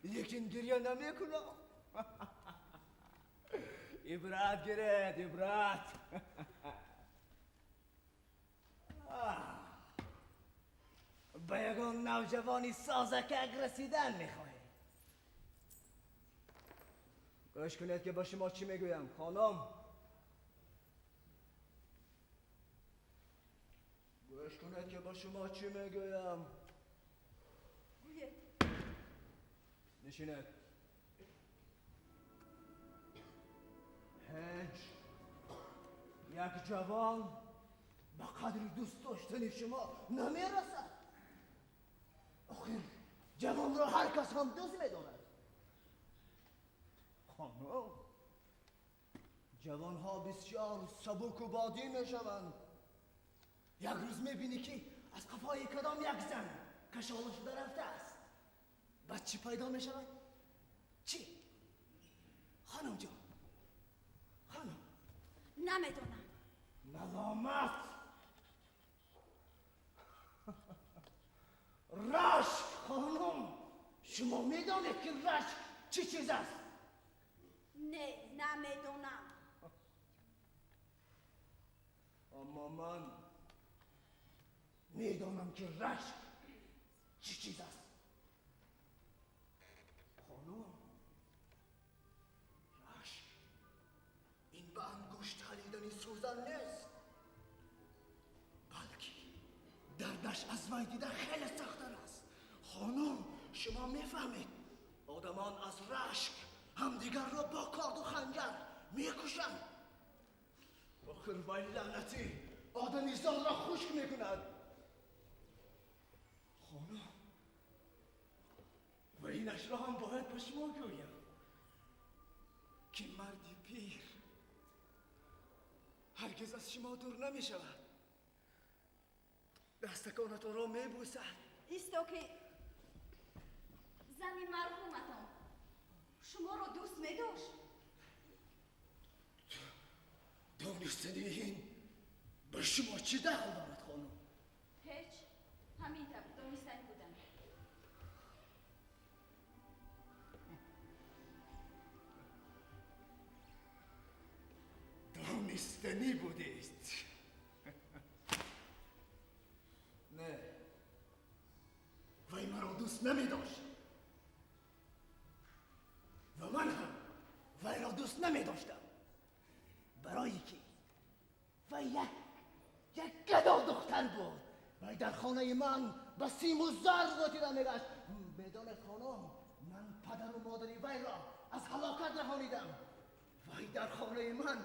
لیکن گریه نمیکنم. عبرت گیرید، عبرت. آه. به یگان نوجوانی سازکک رسیدن میخواهید. گوش کنید که با شما چی میگویم خانم. گوش کنید که با شما چی میگویم. گوید. نشینید. هیچ یک جوان به قدر دوست داشتن شما نمیرسد. آخر جوان را هر کس هم دوست میدارد. خانم، جوان ها بسیار سبک و بادی میشوند. یک روز میبینی که از قفای کدام یک زن کشاله شده رفته است. بعد چی پیدا میشود؟ چی؟ خانم جان، خانم. نمیدونم. ملامت، رشک. خانم، شما میدانید که رشک چی چیز است؟ نه، نمیدونم. اما من میدانم که رشک چی چیز است. خانم، رشک این به انگشت خریدن سوزن نیست، بلکه دردش از وی دیده خیلی سخت‌تر است. خانم، شما میفهمید آدمان از رشک ҳамдигарро бо корду ханҷар мекушанд. Охир вай лаънатӣ одамизодро хушк мекунад. Хонум, ва инашро ҳам бояд ба шумо гӯям, ки марди пир ҳаргиз аз шумо дур намешавад. Дастаконатонро мебӯсад. Исто, ки зани марҳуматон шуморо дӯст медошт? Донистани ин ба шумо чӣ дахл дорад, хонум? Ҳеҷ, ҳамин тавр донистани будам. Донистанӣ будест. Не, вай маро дӯст намедошт ва ман ҳам вайро дӯст намедоштам, барое ки вай як гадо духтар буд. Вай дар хонаи ман ба симу зар ғотида мегашт. Медонед, хонум, ман падару модари вайро аз ҳалокат раҳонидам. Вай дар хонаи ман,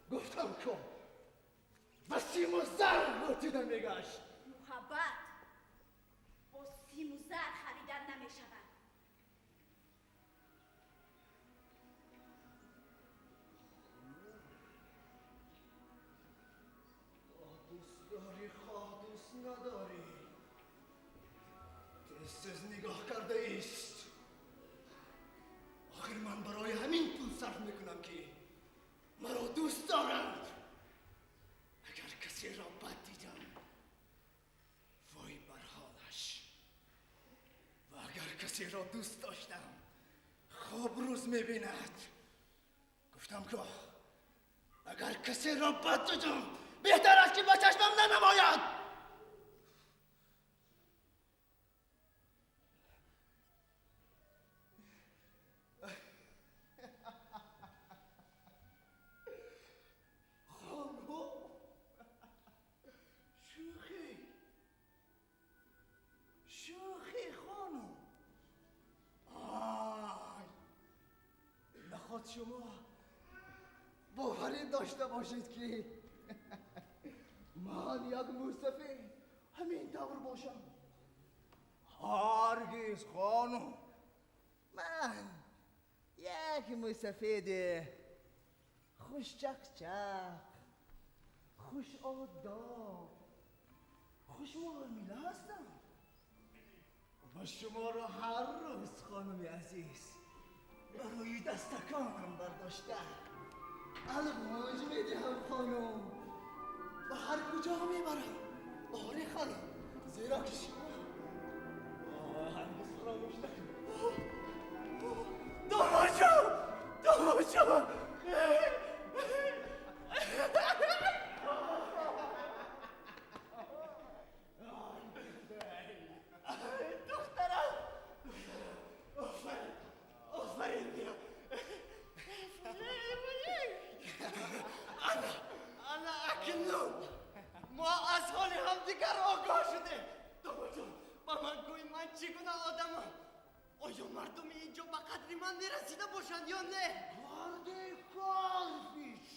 гуфтам ку, ба симу зар ғотида мегашт. Муҳаббат бо симу зар харидан намешавад. Дӯст дорӣ, хоҳ дӯст надорӣ, тез-тез нигоҳ карда ист. Охир ман барои ҳамин пул сарф мекунам, ки маро дӯст доранд. Агар касеро бад дидам, вой бар ҳолаш, ва агар касеро дӯст доштам, хоб рӯз мебинад. Гуфтам ку, агар касеро бад дидам, беҳтар аст, ки ба чашмам нанамояд. Хонум, шӯхӣ, шӯхӣ, хонум. Ай, наход шумо боварӣ дошта бошед, ки ман як мӯйсафед ҳамин тавр бошам? Ҳаргиз, хонум. Ман як мӯйсафеди хушчақчақ, хушодоб, хушмуомила ҳастам ва шуморо ҳар рӯз, хонуми азиз, барои дастаконам бардошта алғоҷ медиҳам, хонум, ба ҳар куҷо мебарам. Оре, хонум, зеро ки шумо ҳаргиз фаромӯш накунед. Домоҷон, домоҷон! Духтарам, офарин, офарин! Бия, ана, ана, акнун мо аз ҳоли ҳамдигар огоҳ шудем. Домоҷон, ба ман гӯй, ман чӣ гуна одамам? Оё мардуми инҷо ба қадри ман мерасида бошанд ё не? Гордей Карпич,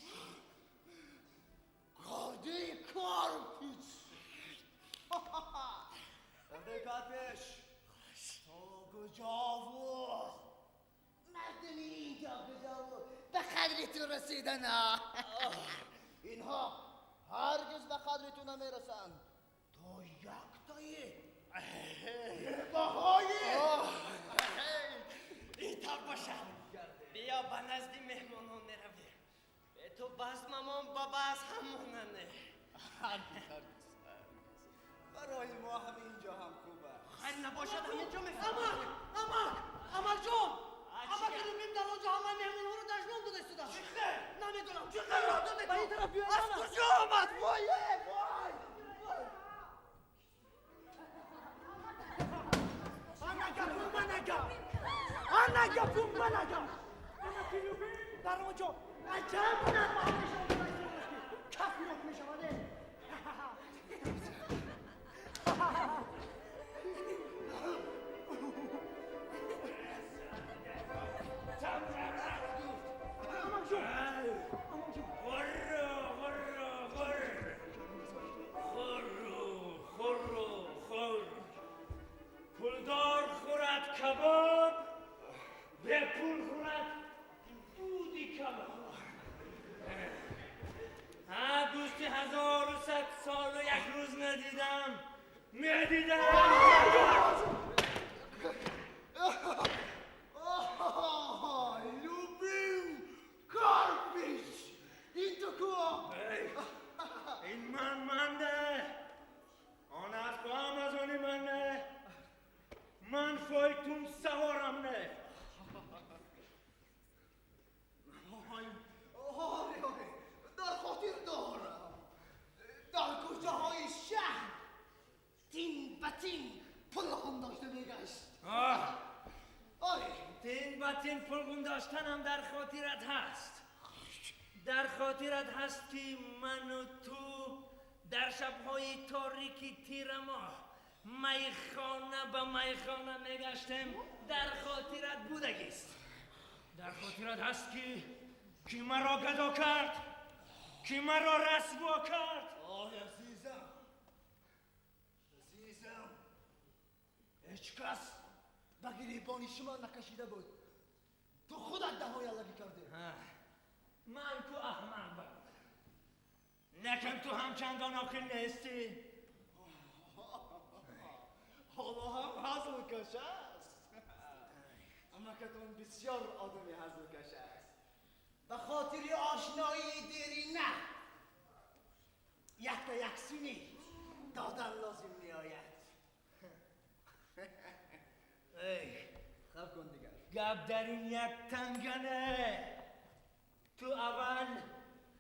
Гордей Карпич, Гордей Карпич, то куҷову мардуми инҷо куҷову ба қадри ту расидана? Инҳо ҳаргиз ба қадри ту намерасанд. То яктаи баҳои. Ин тавр бошад, биё ба назди меҳмонон меравем. Бе ту базмамон ба баз ҳам монанде. Ҳаргиз, ҳаргиз, ҳаргиз. Барои мо ҳамин ҷо ҳам хуб аст. Хайр, набошад, ҳамин ҷо Амак, амак, амакҷон, амак, Любим дар он ҷо ҳама меҳмонҳоро дашном дода истода. Намедонам. Ба ин тараф биёед. Аз куҷо омад? Вой, вой! Ана гапу манага, ана гапу манага. Амаки Любим дар он ҷо аҷаб нағмаҳо нишон дода истодааст, ки каф ёд мешавад. медидам, медидам. Любим Карпич! Ин ту ку? Ин ман манде. Он аспҳо ҳам аз они ман не. Ман фойтун саворам не. Оре, оре, дар хотир дорам. Дар кӯчаҳои шаҳр тин ба тин пулғун дошта мегашт. Оре. Тин ба тин пулғун доштанам дар хотират ҳаст. Дар хотират ҳаст, ки ману ту дар шабҳои торики тирамоҳ майхона ба майхона мегаштем. Дар хотират будагист. Дар хотират ҳаст, ки маро гадо кард, ки маро расво кард. Ой, азизам, азизам, ҳеҷ кас ба гиребони шумо накашида буд. Ту худат даҳоялагӣ кардӣ. Ман ку аҳмақ будам. Накун ту ҳам чандон оқил нестӣ. Ҳоло ҳам ҳазлкаш аст. Амакатон бисёр одами ҳазлкаш аст. Ба хотири ошноии дерина якта яксунӣ додан лозим меояд. Эй, хаб кун дигар. Гап дар ин як тангане. Ту аввал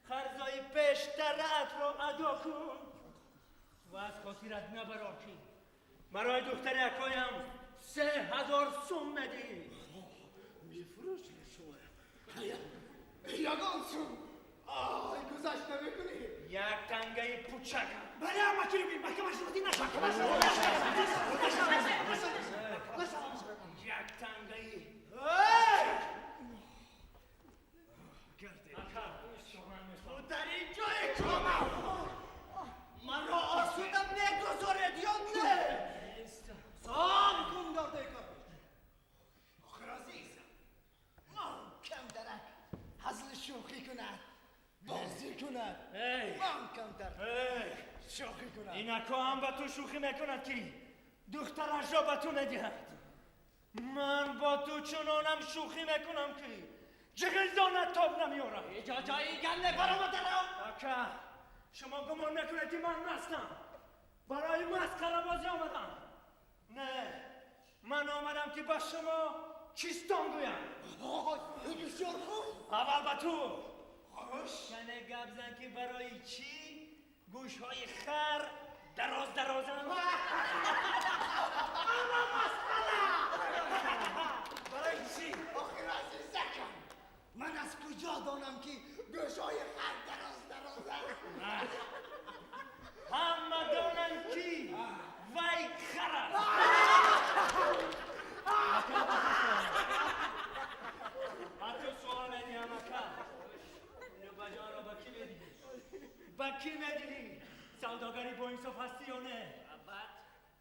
қарзои пештараатро адо кун ва аз хотират набарор, ки барои духтари акоям 3000 сум медиҳӣ. Мефурӯшед шумо ягон сум ай гузашт намекунӣ. Як тангаи пучакам. Бале, амаки Любим, маҳкамаш розӣ нашав. Як тангаи. Ака, сухан мехоҳам. Ту дар ин ҷое кунам маро осуда мегузоред ё не? Нестам. Сабр кун, Гордей Карпич. Охир, азизам, ман камтарак ҳазли шӯхӣ кунад, бозӣ кунад. Эй! Ман камтар Эй! шӯхӣ кунад. Ин ако ҳам ба ту шӯхӣ мекунад, ки духтарашро ба ту медиҳад. Ман бо ту чунонам шӯхӣ мекунам, ки ҷиғилдонат тоб намеорам. Иҷо ҷои гап баромадарам. Ака, шумо гумон мекунед, ки ман мастам, барои масхарабозӣ омадам. Не, ман омадам, ки ба шумо чистон гӯям. Ой, бисёр хуб. Аввал ба ту. Хуш. Яъне гап зан, ки барои чӣ гӯшҳои хар дароз дарозанд? Ама масъала барои чӣ? Охир, азизакам, ман аз куҷо донам, ки гӯшҳои хар дароз дарозанд? Ҳама донанд, ки вай хар аст. Ба ту суол медиҳам, ака. Любаҷонро ба кӣ медиҳӣ? Ба кӣ медиҳӣ? Савдогари боинсоф ҳастӣ ё не? Баъд.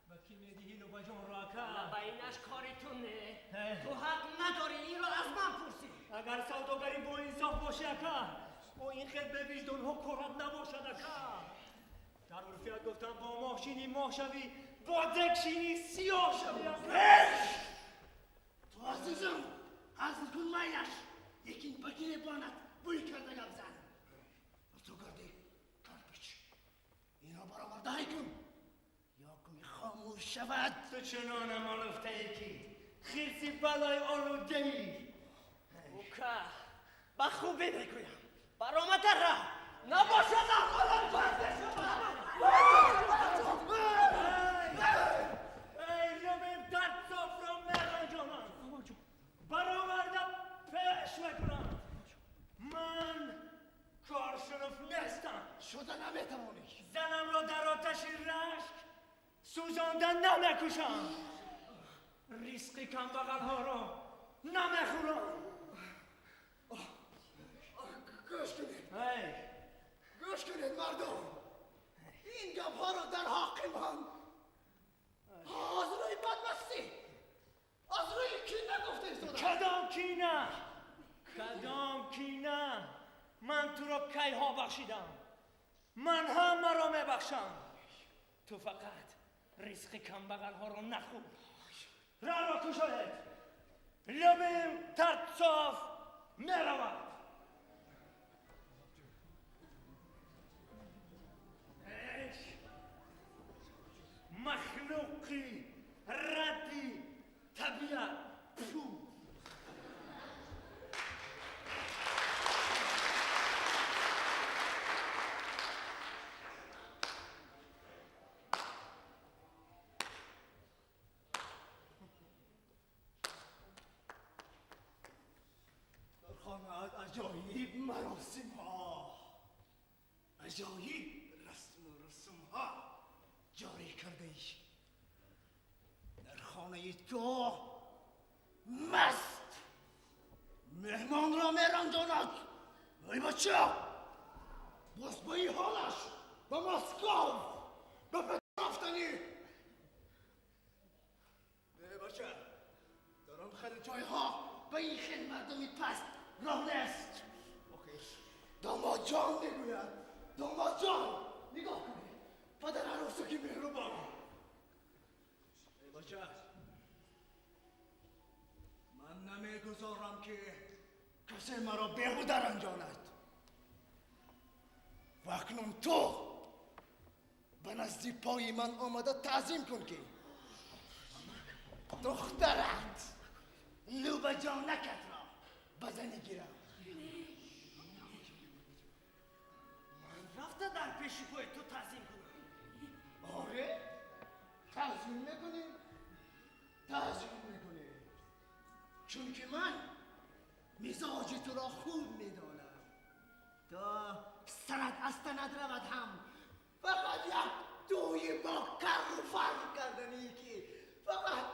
Ба кӣ медиҳӣ Любаҷонро, ака? Ба инаш кори ту не. Э. Ту ҳақ надорӣ инро аз ман пурсӣ. Агар савдогари боинсоф бошӣ, ака, бо ин хел бевиҷдонҳо корат набошад, ака. Дар урфият гуфтам: бо моҳ шинӣ, моҳ шавӣ, бо дег шинӣ, сиёҳ шавӣ, ака. Ту, азизам, ҳазл кун, майлаш, лекин ба гиребонат бӯй карда гап зан. Ту, Гордей Карпич, инро баровардаҳӣ кун ё куи хомӯш шавад. Ту чунонам олуфтае, ки хирси балои олудаӣ. Ука, ба хубӣ мегӯям, баромада рав, набошад аҳволам бад мешавад. Эй, Любим, дастсофро меранҷонам, бароварда пеш мекунам. Ман коршуноф нестам. Шуда наметавонӣ. Занамро дар оташи рашк сӯзонда намекушам. Ризқи камбағалҳоро намехӯрам. Гӯш кунед. Эй. Гӯш кунед, мардум, ин гапҳоро дар ҳаққи ман аз рӯи бадмастӣ, аз рӯи кина гуфта истодам. Кадом кина? Кадом кина? Ман туро кайҳо бахшидам. Ман ҳамаро мебахшам. Ту фақат ризқи камбағалҳоро нахӯр. Раҳро кушоед, Любим Тарцов меравад. Махлуқи радди табиат. Фу! Дар хонаат аҷоиб маросимҳо, аҷоиб расму русумҳо ҷорӣ кардаӣ. Дар хонаи ту маст меҳмонро меранҷонад. Ай бача, боз ба ин ҳолаш ба Москов ба рафтанӣ. Э бача, дар он хеле ҷойҳо ба ин хел мардуми паст роҳ нест. Охир домодҷон мегӯяд, домодҷон, нигоҳ кунед, падар арӯсаки меҳрубон. Эй бача, ман намегузорам, ки касе маро беҳуда ранҷонад. Ва акнун ту ба назди пои ман омада таъзим кун, ки духтарат Любаҷонакатро ба занӣ гирам. Ман рафта дар пеши пои ту таъзим кунам? Оре, таъзим мекунӣ, таъзим мекунӣ, чунки ман мизоҷи туро хуб медонам. То сарат аз танат равад ҳам, фақат як тӯи бо карру фар карданӣ, ки фақат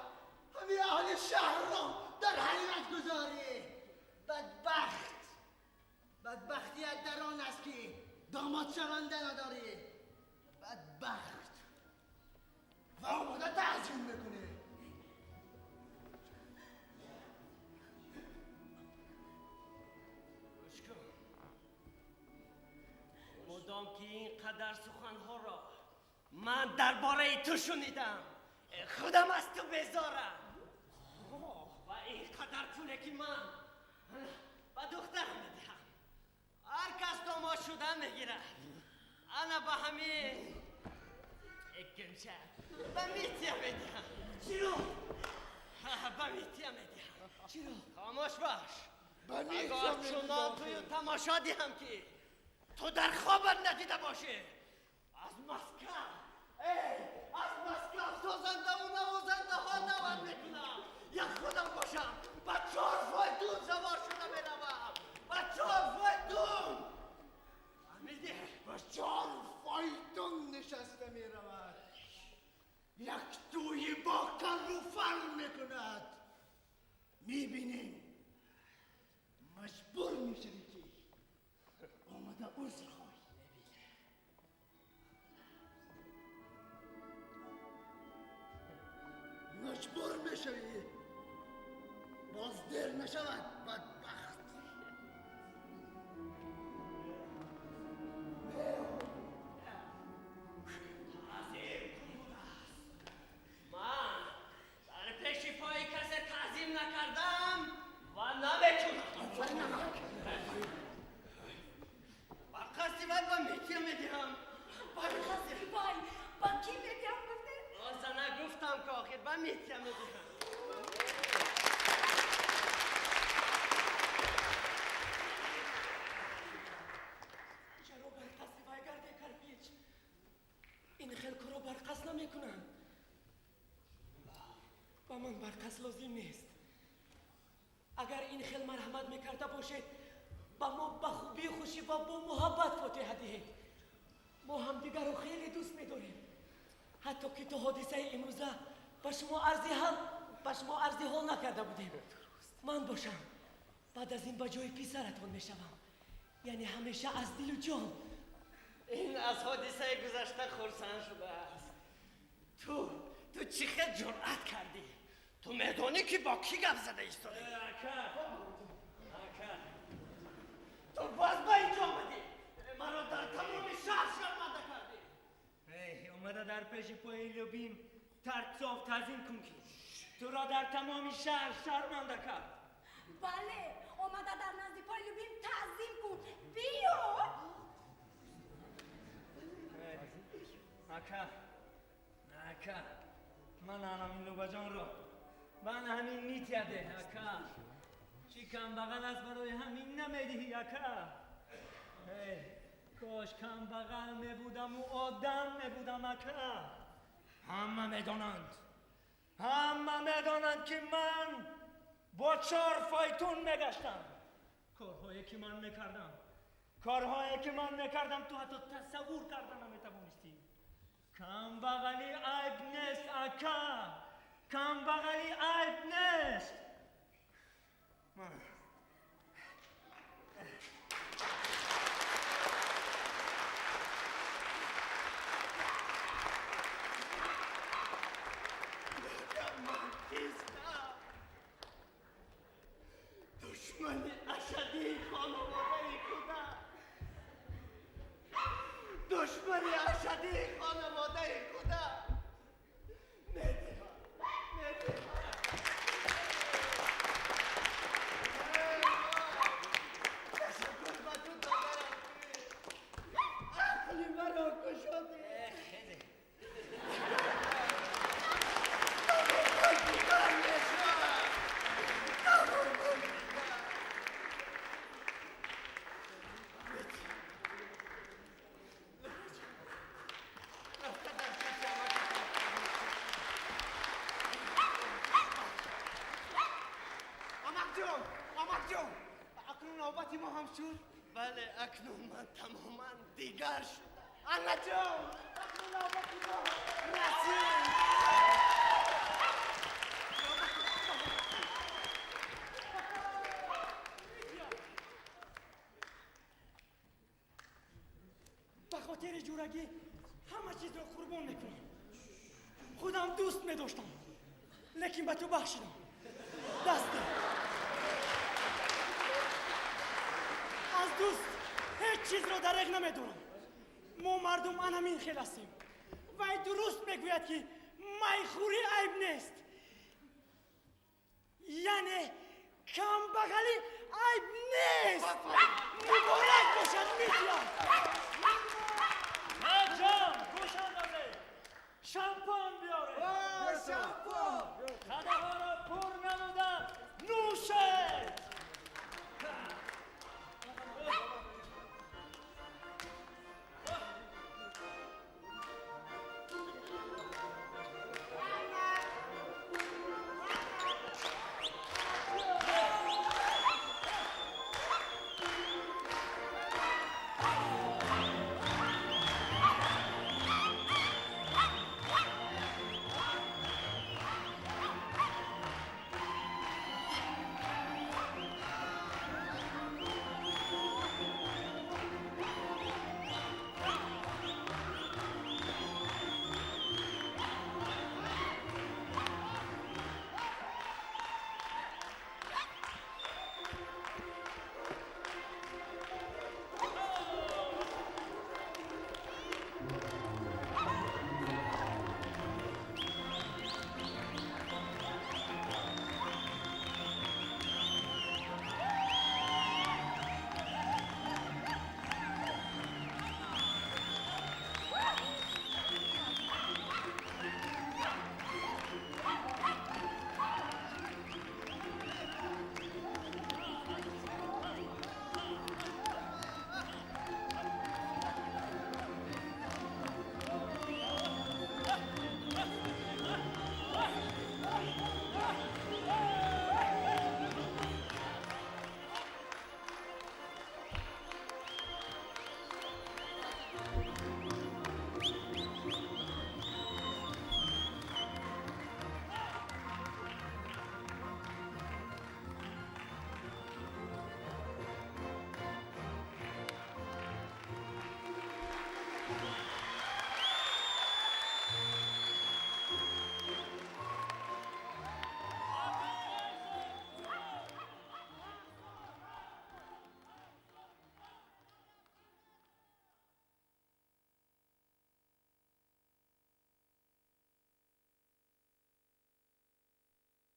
ҳамин аҳли шаҳрро дар ҳайрат гузорӣ. Бадбахт, бадбахтият дар он аст, ки домод шаванда надорӣ, бадбахт. Ва омода таъзим мекунӣ. Гӯш кун, мудом ки ин қадар суханҳоро ман дар бораи ту шунидам, худам аз ту безорам. Ва ин қадар пуле, ки ман ба духтарам медиҳам, ҳар кас домод шуда мегирад. Ана ба ҳамин гимша, ба Митя медиҳам. Чиро? Ба Митя медиҳам. Чиро? Хомӯш бош. Ба Митя Агар чунон медиҳам. тую тамошо диҳам, ки ту дар хобат надида бошӣ. Аз Москав, эй, аз Москав созандаву навозандаҳо даъват мекунам. Як худам бошам, ба чор фойтун савор шуда меравам, ба чор фойтун. Фаҳмидӣ? Ба чор фойтун нишаста меравад, як тӯи бо карру фар мекунад. Мебинем, маҷбур мешавӣ, ки омада узр хоҳӣ. Маҷбур мешавӣ, боз дер нашавад, бадбахт. Таъзим кун. Ман дар пеши пои касе таъзим накардам ва намекунам. Бар қасди вай ба Митя медиҳам, бар қасди Вай ба кӣ медиҳам гуфте? Зана, гуфтам, ки охир ба Митя медиҳам. Чаро бар қасди вай гарде карпич? Ин хел корро бар қасд намекунам. Ба ман барқас лозим нест. Агар ин хел марҳамат мекарда бошед, ба мо ба хубию хушӣ ва бо муҳаббат фотиҳа диҳед. Мо ҳамдигарро хеле дӯст медорем, ҳатто ки то ҳодисаи имрӯза ба шумо арзи ҳол накарда будем. Ман бошам, баъд аз ин ба ҷои писаратон мешавам, яъне ҳамеша аз дилу ҷон. Ин аз ҳодисаи гузашта хурсанд шудааст. Ту чӣ хел ҷуръат кардӣ? Ту медонӣ, ки бо кӣ гап зада истодӣ? Ака, ака, ту боз ба инҷо омадӣ, маро дар тамоми шаҳр шарманда кардӣ. Эй, омадӣ. Омада дар пеши пои Любим Тарцов таъзим кун, ки туро дар тамоми шаҳр шарманда кард. Бале, омада дар назди пои Любим таъзим кун. Биё. Ака, ака, ман ҳамин Любаҷонро, ман ҳамин Митя деҳ, ака. Чӣ камбағал аст, барои ҳамин намедиҳӣ, ака. Кош камбағал мебудаму одам мебудам, ака. Ҳама медонанд, ҳама медонанд, ки ман бо чор файтун мегаштам. Корҳое ки ман мекардам, корҳое ки ман мекардам, ту ҳатто тасаввур карда наметавонистӣ. Камбағалӣ айб нест, ака, камбағалӣ айб нест. Ман кистам? Душмани ашадии хонаводаи худам, душмани ашадии хонаводаи худам. Медиҳам, медиҳам. Ташаккур ба ту, додарам, ақли маро кушодӣ. Дигар мешавад. Амакҷон, амакҷон, акнун навбати мо ҳам шуд. Бале, акнун ман тамоман дигар шудам. Аннаҷон, акнун навбати мо расид. Ба хотири ҷурагӣ ҳама чизро қурбон мекунам. Худам дӯст медоштам, лекин ба ту бахшидам. Даст деҳ. Аз дӯст ҳеҷ чизро дареғ намедорам. Мо мардум анамин хел ҳастем. Вай дуруст мегӯяд, ки майхӯрӣ айб нест, яъне камбағалӣ айб нест. Муборак бошад, Митя! Маҷон, гӯш андозед, шампан биёред. Шампан! Қадаҳҳоро пур намуда нӯшед.